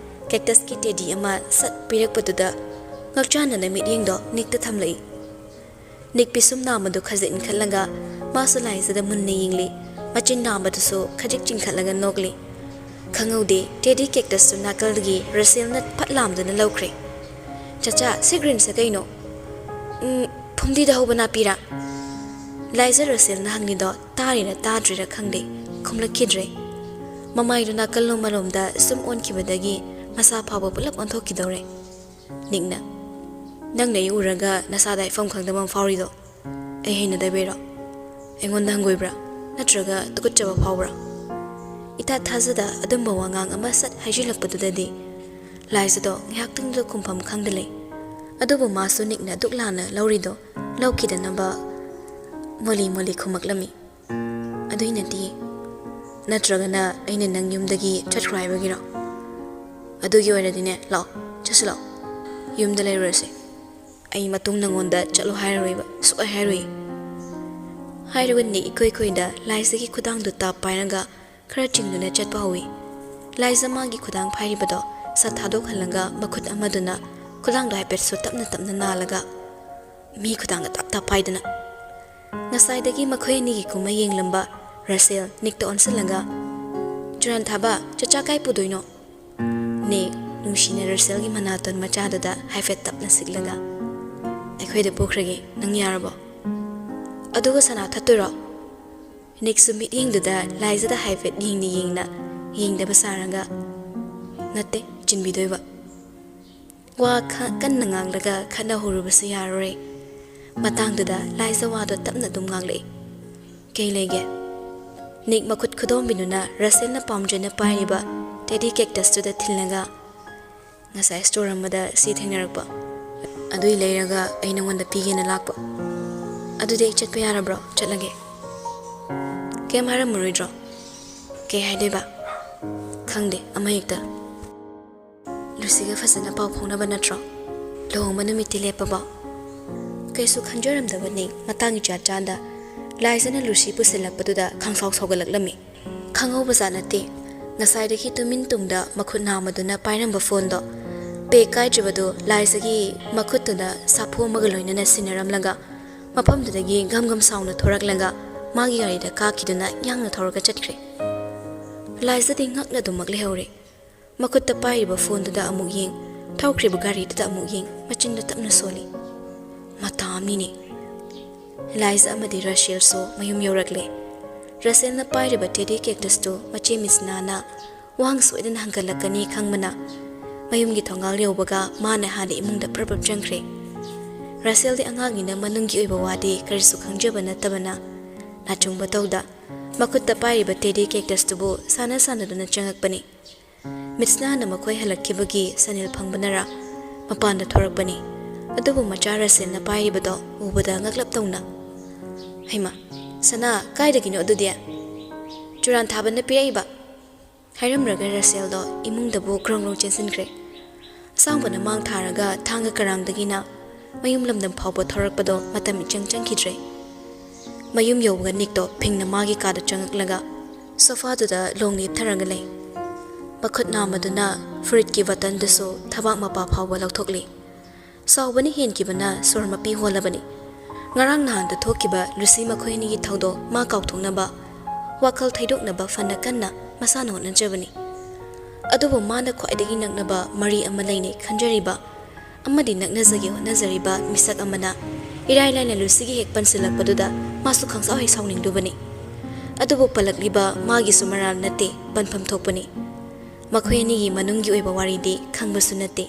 ꯀꯦꯛꯇꯁꯀꯤ ꯇꯦꯗꯤ ꯑꯃ ꯁꯠ ꯄꯤꯔꯛꯄꯗꯨꯗ ꯉꯛꯆꯥꯟꯅꯅ ꯃꯤꯠꯌꯦꯡꯗꯣ ꯅꯤꯛꯇ ꯊꯝꯂꯛꯏ꯫ ꯅꯤꯛ ꯄꯤꯁꯨꯝ ꯅꯥꯝꯃꯗꯨ ꯈꯖꯤꯛ ꯏꯟꯈꯠꯂꯒ ꯃꯥꯁꯨ ꯂꯥꯏꯖꯥꯗ ꯃꯨꯟꯅ ꯌꯦꯡꯂꯤ꯫ ꯃꯆꯤꯟ ꯅꯥꯝꯃꯗꯨꯁꯨ ꯈꯖꯤꯛ ꯆꯤꯡꯈꯠꯂꯒ ꯅꯣꯛꯂꯤ꯫ ꯈꯪꯍꯧꯗꯦ, ꯇꯦꯗꯤ ꯀꯦꯛꯇꯁꯇꯨ ꯅꯥꯀꯜꯗꯒꯤ ꯔꯁꯦꯜꯅ ꯐꯠ ꯂꯥꯝꯗꯨꯅ ꯂꯧꯈ꯭ꯔꯦ꯫ "ꯆꯆꯥ, ꯁꯤ ꯒ꯭ꯔꯤꯟꯁꯦ ꯀꯩꯅꯣ?" "ꯎꯝ, ꯐꯨꯝꯗꯤꯗ ꯍꯧꯕ ꯅꯥꯄꯤꯔꯥ?" ꯂꯥꯏꯖꯥ ꯔꯁꯦꯜꯅ ꯍꯪꯂꯤꯗꯣ ꯇꯥꯔꯤꯔ ꯇꯥꯗ꯭ꯔꯤꯔ ꯈꯪꯗꯦ, ꯈꯨꯝꯂꯛꯈꯤꯗ꯭ꯔꯦ꯫ ꯃꯃꯥꯏꯗꯨ ꯅꯥꯀꯜ ꯑꯃꯔꯣꯝꯗ ꯁꯨꯝ ꯑꯣꯟꯈꯤꯕꯗꯒꯤ ꯃꯁꯥ ꯐꯥꯎꯕ ꯄꯨꯂꯞ ꯑꯣꯟꯊꯣꯛꯈꯤꯗꯧꯔꯦ꯫ ꯅꯤꯛꯅ, "ꯅꯪꯅ ꯑꯩ ꯎꯔꯒ ꯅꯁꯥꯗ ꯍꯥꯏꯐꯝ ꯈꯪꯗꯕ ꯑꯃ ꯐꯥꯎꯔꯤꯗꯣ ꯑꯩ ꯍꯩꯅꯗꯕꯩꯔꯣ? ꯑꯩꯉꯣꯟꯗ ꯍꯪꯒꯣꯏꯕ꯭ꯔꯥ? ꯅꯠꯇ꯭ꯔꯒ ꯇꯨꯀꯠꯆꯕ ꯐꯥꯎꯕ꯭ꯔꯥ?" ꯏꯊꯥ ꯊꯥꯖꯗ ꯑꯗꯨꯝꯕ ꯋꯥꯉꯥꯡ ꯑꯃ ꯁꯠ ꯍꯥꯏꯖꯤꯜꯂꯛꯄꯗꯨꯗꯗꯤ ꯂꯥꯏꯖꯥꯗꯣ ꯉꯥꯏꯍꯥꯛꯇꯪꯗꯨꯗ ꯈꯨꯝꯐꯝ ꯈꯪꯗ ꯂꯩ꯫ ꯑꯗꯨꯕꯨ ꯃꯥꯁꯨ ꯅꯤꯛꯅ ꯗꯨꯛ ꯂꯥꯟꯅ ꯂꯧꯔꯤꯗꯣ ꯂꯧꯈꯤꯗꯅꯕ ꯃꯣꯂꯤ ꯃꯣꯂꯤ ꯈꯨꯝꯃꯛꯂꯝꯃꯤ꯫ "ꯑꯗꯨꯏ ꯅꯠꯇꯤꯌꯦ꯫ ꯅꯠꯇ꯭ꯔꯒꯅ ꯑꯩꯅ ꯅꯪ ꯌꯨꯝꯗꯒꯤ ꯆꯠꯈ꯭ꯔꯣ ꯍꯥꯏꯕꯒꯤꯔꯣ? ꯑꯗꯨꯒꯤ ꯑꯣꯏꯔꯗꯤꯅꯦ, ꯂꯥꯛꯑꯣ, ꯆꯠꯁꯤ ꯂꯥꯛꯑꯣ꯫ ꯌꯨꯝꯗ ꯂꯩꯔꯨꯔꯁꯦ꯫ ꯑꯩ ꯃꯇꯨꯡ ꯅꯪꯉꯣꯟꯗ ꯆꯠꯂꯣ ꯍꯥꯏꯔꯔꯣꯏꯕ, ꯁꯨꯛꯍꯥꯏ ꯍꯥꯏꯔꯣꯏ꯫" ꯍꯥꯏꯔꯒ ꯅꯤꯛ ꯏꯀꯨꯏ ꯀꯨꯏꯗ ꯂꯥꯏꯖꯥꯒꯤ ꯈꯨꯗꯥꯡꯗꯨ ꯇꯥꯞ ꯄꯥꯏꯔꯒ ꯈꯔ ꯆꯤꯡꯗꯨꯅ ꯆꯠꯄ ꯍꯧꯏ꯫ ꯂꯥꯏꯖꯥ ꯃꯥꯒꯤ ꯈꯨꯗꯥꯡ ꯐꯥꯏꯔꯤꯕꯗꯣ ꯁꯠ ꯊꯥꯗꯣꯛꯍꯜꯂꯒ ꯃꯈꯨꯠ ꯑꯃꯗꯨꯅ ꯈꯨꯗꯥꯡꯗꯣ ꯍꯥꯏꯐꯦꯠꯁꯨ ꯇꯞꯅ ꯇꯞꯅ ꯅꯥꯜꯂꯒ ꯃꯤ ꯈꯨꯗꯥꯡꯗ ꯇꯞ ꯇꯞ ꯄꯥꯏꯗꯅ꯫ ꯉꯁꯥꯏꯗꯒꯤ ꯃꯈꯣꯏ ꯑꯅꯤꯒꯤ ꯀꯨꯝꯃ ꯌꯦꯡꯂꯝꯕ ꯔꯁꯦꯜ ꯅꯤꯛꯇ ꯑꯣꯟꯁꯤꯜꯂꯒ, "ꯆꯨꯔꯥꯟꯊꯥꯕ, ꯆꯆꯥ ꯀꯥꯏ ꯄꯨꯗꯣꯏꯅꯣ?" ꯅꯤꯛ ꯅꯨꯡꯁꯤꯅ ꯔꯁꯦꯜꯒꯤ ꯃꯅꯥꯇꯣꯟ ꯃꯆꯥꯗꯨꯗ ꯍꯥꯏꯐꯦꯠ ꯇꯞꯅ ꯁꯤꯛꯂꯒ, "ꯑꯩꯈꯣꯏꯗ ꯄꯨꯈ꯭ꯔꯒꯦ, ꯅꯪ ꯌꯥꯔꯕꯣ?" "ꯑꯗꯨꯒ ꯁꯅꯥ ꯊꯠꯇꯣꯏꯔꯣ?" ꯅꯤꯛꯁꯨ ꯃꯤꯠꯌꯦꯡꯗꯨꯗ ꯂꯥꯏꯖꯥꯗ ꯍꯥꯏꯐꯦꯠ ꯌꯦꯡꯅ ꯌꯦꯡꯅ ꯌꯦꯡꯗꯕ ꯁꯥꯔꯒ, "ꯅꯠꯇꯦ, ꯆꯤꯟꯕꯤꯗꯣꯏꯕ꯫" ꯋꯥ ꯈ-, ꯀꯟꯅ ꯉꯥꯡꯂꯒ ꯈꯠꯅꯍꯧꯔꯨꯕꯁꯨ ꯌꯥꯔꯔꯣꯏ꯫ ꯃꯇꯥꯡꯗꯨꯗ ꯂꯥꯏꯖꯥ ꯋꯥꯗꯣ ꯇꯞꯅ ꯑꯗꯨꯝ ꯉꯥꯡꯂꯛꯏ꯫ "ꯀꯩ ꯂꯩꯒꯦ?" ꯅꯤꯛ ꯃꯈꯨꯠ ꯈꯨꯗꯣꯝꯕꯤꯗꯨꯅ ꯔꯁꯦꯜꯅ ꯄꯥꯝꯖꯅ ꯄꯥꯏꯔꯤꯕ ꯇꯦꯗꯤ ꯀꯦꯛꯇꯁꯇꯨꯗ ꯊꯤꯜꯂꯒ, "ꯉꯁꯥꯏ ꯁ꯭ꯇꯣꯔ ꯑꯃꯗ ꯁꯤ ꯊꯦꯡꯅꯔꯛꯄ꯫ ꯑꯗꯨꯏ ꯂꯩꯔꯒ ꯑꯩ ꯅꯉꯣꯟꯗ ꯄꯤꯒꯦꯅ ꯂꯥꯛꯄ꯫ ꯑꯗꯨꯗꯤ ꯑꯩ ꯆꯠꯄ ꯌꯥꯔꯕ꯭ꯔꯣ? ꯆꯠꯂꯒꯦ꯫ ꯀꯩꯝ ꯍꯥꯏꯔꯝꯃꯔꯣꯏꯗ꯭ꯔꯣ? ꯀꯩ ꯍꯥꯏꯗꯣꯏꯕ? ꯈꯪꯗꯦ, ꯑꯃ ꯍꯦꯛꯇ꯫ ꯂꯨꯁꯤꯒ ꯐꯖꯅ ꯄꯥꯎ ꯐꯥꯎꯅꯕ ꯅꯠꯇ꯭ꯔꯣ? ꯂꯨꯍꯣꯡꯕ ꯅꯨꯃꯤꯠꯇꯤ ꯂꯦꯞꯄꯕꯣ? ꯀꯩꯁꯨ ꯈꯟꯖꯔꯝꯗꯕꯅꯤ, ꯃꯇꯥꯡ ꯏꯆꯥ ꯆꯥꯗ ꯂꯥꯏꯖꯅ ꯂꯨꯁꯤ ꯄꯨꯁꯤꯜꯂꯛꯄꯗꯨꯗ ꯈꯪꯁꯥꯎ ꯁꯥꯎꯒꯠꯂꯛꯂꯝꯃꯤ꯫ ꯈꯪꯍꯧꯕꯖꯥꯠ ꯅꯠꯇꯦ꯫ ꯉꯁꯥꯏꯗꯒꯤ ꯇꯨꯃꯤꯟ ꯇꯨꯝꯗ ꯃꯈꯨꯠ ꯅꯥꯝꯃꯗꯨꯅ ꯄꯥꯏꯔꯝꯕ ꯐꯣꯟꯗꯣ ꯄꯦꯛ ꯀꯥꯏꯗ꯭ꯔꯤꯕꯗꯨ ꯂꯥꯏꯖꯒꯤ ꯃꯈꯨꯠꯇꯨꯗ ꯁꯥꯐꯨ ꯑꯃꯒ ꯂꯣꯏꯅꯅ ꯁꯤꯟꯅꯔꯝꯂꯒ ꯃꯐꯝꯗꯨꯗꯒꯤ ꯒꯝ ꯒꯝ ꯁꯥꯎꯅ ꯊꯣꯔꯛꯂꯒ ꯃꯥꯒꯤ ꯒꯥꯔꯤꯗ ꯀꯥꯈꯤꯗꯨꯅ ꯌꯥꯡꯅ ꯊꯧꯔꯒ ꯆꯠꯈ꯭ꯔꯦ꯫ ꯂꯥꯏꯖꯗꯤ ꯉꯛꯅ ꯑꯗꯨꯃꯛ ꯂꯩꯍꯧꯔꯦ꯫ ꯃꯈꯨꯠꯇ ꯄꯥꯏꯔꯤꯕ ꯐꯣꯟꯗꯨꯗ ꯑꯃꯨꯛ ꯌꯦꯡ, ꯊꯧꯈ꯭ꯔꯤꯕ ꯒꯥꯔꯤꯗꯨꯗ ꯑꯃꯨꯛ ꯌꯦꯡ, ꯃꯆꯤꯟꯗꯣ ꯇꯞꯅ ꯁꯣꯜꯂꯤ꯫ ꯃꯇꯥ ꯑꯃꯅꯤꯅꯦ꯫ ꯂꯥꯏꯖ ꯑꯃꯗꯤ ꯔꯁꯦꯜꯁꯨ ꯃꯌꯨꯝ ꯌꯧꯔꯛꯂꯦ꯫ ꯔꯁꯦꯜꯅ ꯄꯥꯏꯔꯤꯕ ꯇꯦꯗꯤ ꯀꯦꯛꯇꯁꯇꯨ ꯃꯆꯦ ꯃꯤꯁꯅꯥꯅ ꯋꯥꯍꯪ ꯁꯣꯏꯗꯅ ꯍꯪꯒꯠꯂꯛꯀꯅꯤ ꯈꯪꯕꯅ ꯃꯌꯨꯝꯒꯤ ꯊꯣꯡꯒꯥꯜ ꯌꯧꯕꯒ ꯃꯥꯅ ꯍꯥꯟꯅ ꯏꯃꯨꯡꯗ ꯄ꯭ꯔꯞ ꯄ꯭ꯔꯞ ꯆꯪꯈ꯭ꯔꯦ꯫ ꯔꯁꯦꯜꯗꯤ ꯑꯉꯥꯡꯅꯤꯅ ꯃꯅꯨꯡꯒꯤ ꯑꯣꯏꯕ ꯋꯥꯗꯤ ꯀꯔꯤꯁꯨ ꯈꯪꯖꯕ ꯅꯠꯇꯕꯅ ꯅꯥꯆꯨꯡꯕ ꯇꯧꯗ ꯃꯈꯨꯠꯇ ꯄꯥꯏꯔꯤꯕ ꯇꯦꯗꯤ ꯀꯦꯛꯇꯁꯇꯨꯕꯨ ꯁꯥꯟꯅ ꯁꯥꯟꯅꯗꯨꯅ ꯆꯪꯉꯛꯄꯅꯤ꯫ ꯃꯤꯠꯁꯅꯥꯅ ꯃꯈꯣꯏ ꯍꯜꯂꯛꯈꯤꯕꯒꯤ ꯁꯅꯤꯜ ꯐꯪꯕꯅꯔ ꯃꯄꯥꯟꯗ ꯊꯣꯔꯛꯄꯅꯤ꯫ ꯑꯗꯨꯕꯨ ꯃꯆꯥ ꯔꯁꯦꯜꯅ ꯄꯥꯏꯔꯤꯕꯗꯣ ꯎꯕꯗ ꯉꯛꯂꯞ ꯇꯧꯅ, "ꯍꯩꯃꯥ, ꯁꯅꯥ, ꯀꯥꯏꯗꯒꯤꯅꯣ ꯑꯗꯨꯗꯤ?" "ꯆꯨꯔꯥꯟ ꯊꯥꯕꯅ ꯄꯤꯔꯛꯏꯕ," ꯍꯥꯏꯔꯝꯂꯒ ꯔꯁꯦꯜꯗꯣ ꯏꯃꯨꯡꯗꯕꯨ ꯒ꯭ꯔꯣꯡ ꯒ꯭ꯔꯣꯡ ꯆꯦꯟꯁꯤꯟꯈ꯭ꯔꯦ꯫ ꯑꯁꯥꯡꯕꯅ ꯃꯥꯡ ꯊꯥꯔꯒ ꯊꯥꯡꯒ ꯀꯔꯥꯡꯗꯒꯤꯅ ꯃꯌꯨꯝ ꯂꯝꯗꯝ ꯐꯥꯎꯕ ꯊꯧꯔꯛꯄꯗꯣ ꯃꯇꯝ ꯏꯆꯪ ꯆꯪꯈꯤꯗ꯭ꯔꯦ꯫ ꯃꯌꯨꯝ ꯌꯧꯕꯒ ꯅꯤꯛꯇꯣ ꯐꯤꯡꯅ ꯃꯥꯒꯤ ꯀꯥꯗ ꯆꯪꯉꯛꯂꯒ ꯁꯣꯐꯥꯗꯨꯗ ꯂꯣꯡ ꯂꯦꯞꯊꯔꯒ ꯂꯩ꯫ ꯃꯈꯨꯠ ꯅꯥꯝꯃꯗꯨꯅ ꯐꯨꯔꯤꯠꯀꯤ ꯕꯇꯟꯗꯨꯁꯨ ꯊꯕꯥꯛ ꯃꯄꯥ ꯐꯥꯎꯕ ꯂꯧꯊꯣꯛꯂꯤ꯫ ꯁꯥꯎꯕꯅ ꯍꯦꯟꯈꯤꯕꯅ ꯁꯣꯔ ꯃꯄꯤ ꯍꯣꯜꯂꯕꯅꯤ꯫ ꯉꯔꯥꯡ ꯅꯍꯥꯟꯗ ꯊꯣꯛꯈꯤꯕ ꯂꯨꯁꯤ ꯃꯈꯣꯏ ꯑꯅꯤꯒꯤ ꯊꯧꯗꯣꯛ ꯃꯥ ꯀꯥꯎꯊꯣꯛꯅꯕ, ꯋꯥꯈꯜ ꯊꯩꯗꯣꯛꯅꯕ ꯐꯅ ꯀꯟꯅ ꯃꯁꯥꯅ ꯍꯣꯠꯅꯖꯕꯅꯤ꯫ ꯑꯗꯨꯕꯨ ꯃꯥꯅ ꯈ꯭ꯋꯥꯏꯗꯒꯤ ꯅꯛꯅꯕ ꯃꯔꯤ ꯑꯃ ꯂꯩꯅꯩ ꯈꯟꯖꯔꯤꯕ ꯑꯃꯗꯤ ꯅꯛꯅꯖꯒꯦ ꯍꯣꯠꯅꯖꯔꯤꯕ ꯃꯤꯁꯛ ꯑꯃꯅ ꯏꯔꯥꯏ ꯂꯥꯏꯅ ꯂꯨꯁꯤꯒꯤ ꯍꯦꯛ ꯄꯟꯁꯤꯜꯂꯛꯄꯗꯨꯗ ꯃꯥꯁꯨ ꯈꯪꯁꯥꯎ ꯍꯦꯛ ꯁꯥꯎꯅꯤꯡꯂꯨꯕꯅꯤ꯫ ꯑꯗꯨꯕꯨ ꯄꯜꯂꯛꯂꯤꯕ ꯃꯥꯒꯤꯁꯨ ꯃꯔꯥꯜ ꯅꯠꯇꯦ, ꯄꯟꯐꯝ ꯊꯣꯛꯄꯅꯤ꯫ ꯃꯈꯣꯏ ꯑꯅꯤꯒꯤ ꯃꯅꯨꯡꯒꯤ ꯑꯣꯏꯕ ꯋꯥꯔꯤꯗꯤ ꯈꯪꯕꯁꯨ ꯅꯠꯇꯦ꯫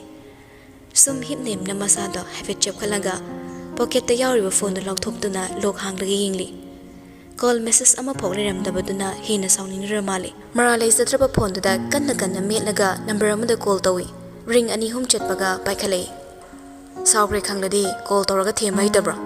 ꯁꯨꯝ ꯍꯤꯞ ꯅꯦꯝꯅ ꯃꯁꯥꯗꯣ ꯍꯥꯏꯐꯦꯠ ꯆꯦꯞꯈꯠꯂꯒ ꯄꯣꯀꯦꯠꯇ ꯌꯥꯎꯔꯤꯕ ꯐꯣꯟꯗꯨ ꯂꯧꯊꯣꯛꯇꯨꯅ ꯂꯣꯛ ꯍꯥꯡꯂꯒ ꯌꯦꯡꯂꯤ꯫ ꯀꯣꯜ ꯃꯦꯁꯦꯖ ꯑꯃꯐꯥꯎ ꯂꯩꯔꯝꯗꯕꯗꯨꯅ ꯍꯦꯟꯅ ꯁꯥꯎꯅꯤꯡꯗꯨꯅ ꯃꯥꯜꯂꯤ꯫ ꯃꯔꯥꯜ ꯂꯩꯖꯗ꯭ꯔꯕ ꯐꯣꯟꯗꯨꯗ ꯀꯟꯅ ꯀꯟꯅ ꯃꯦꯠꯂꯒ ꯅꯝꯕꯔ ꯑꯃꯗ ꯀꯣꯜ ꯇꯧꯏ꯫ ꯔꯤꯡ ꯑꯅꯤ ꯑꯍꯨꯝ ꯆꯠꯄꯒ ꯄꯥꯏꯈꯠꯂꯛꯏ꯫ ꯁꯥꯎꯈ꯭ꯔꯦ ꯈꯪꯂꯗꯤ ꯀꯣꯜ ꯇꯧꯔꯒ ꯊꯦꯝꯕ ꯍꯩꯇꯕ꯭ꯔꯣ?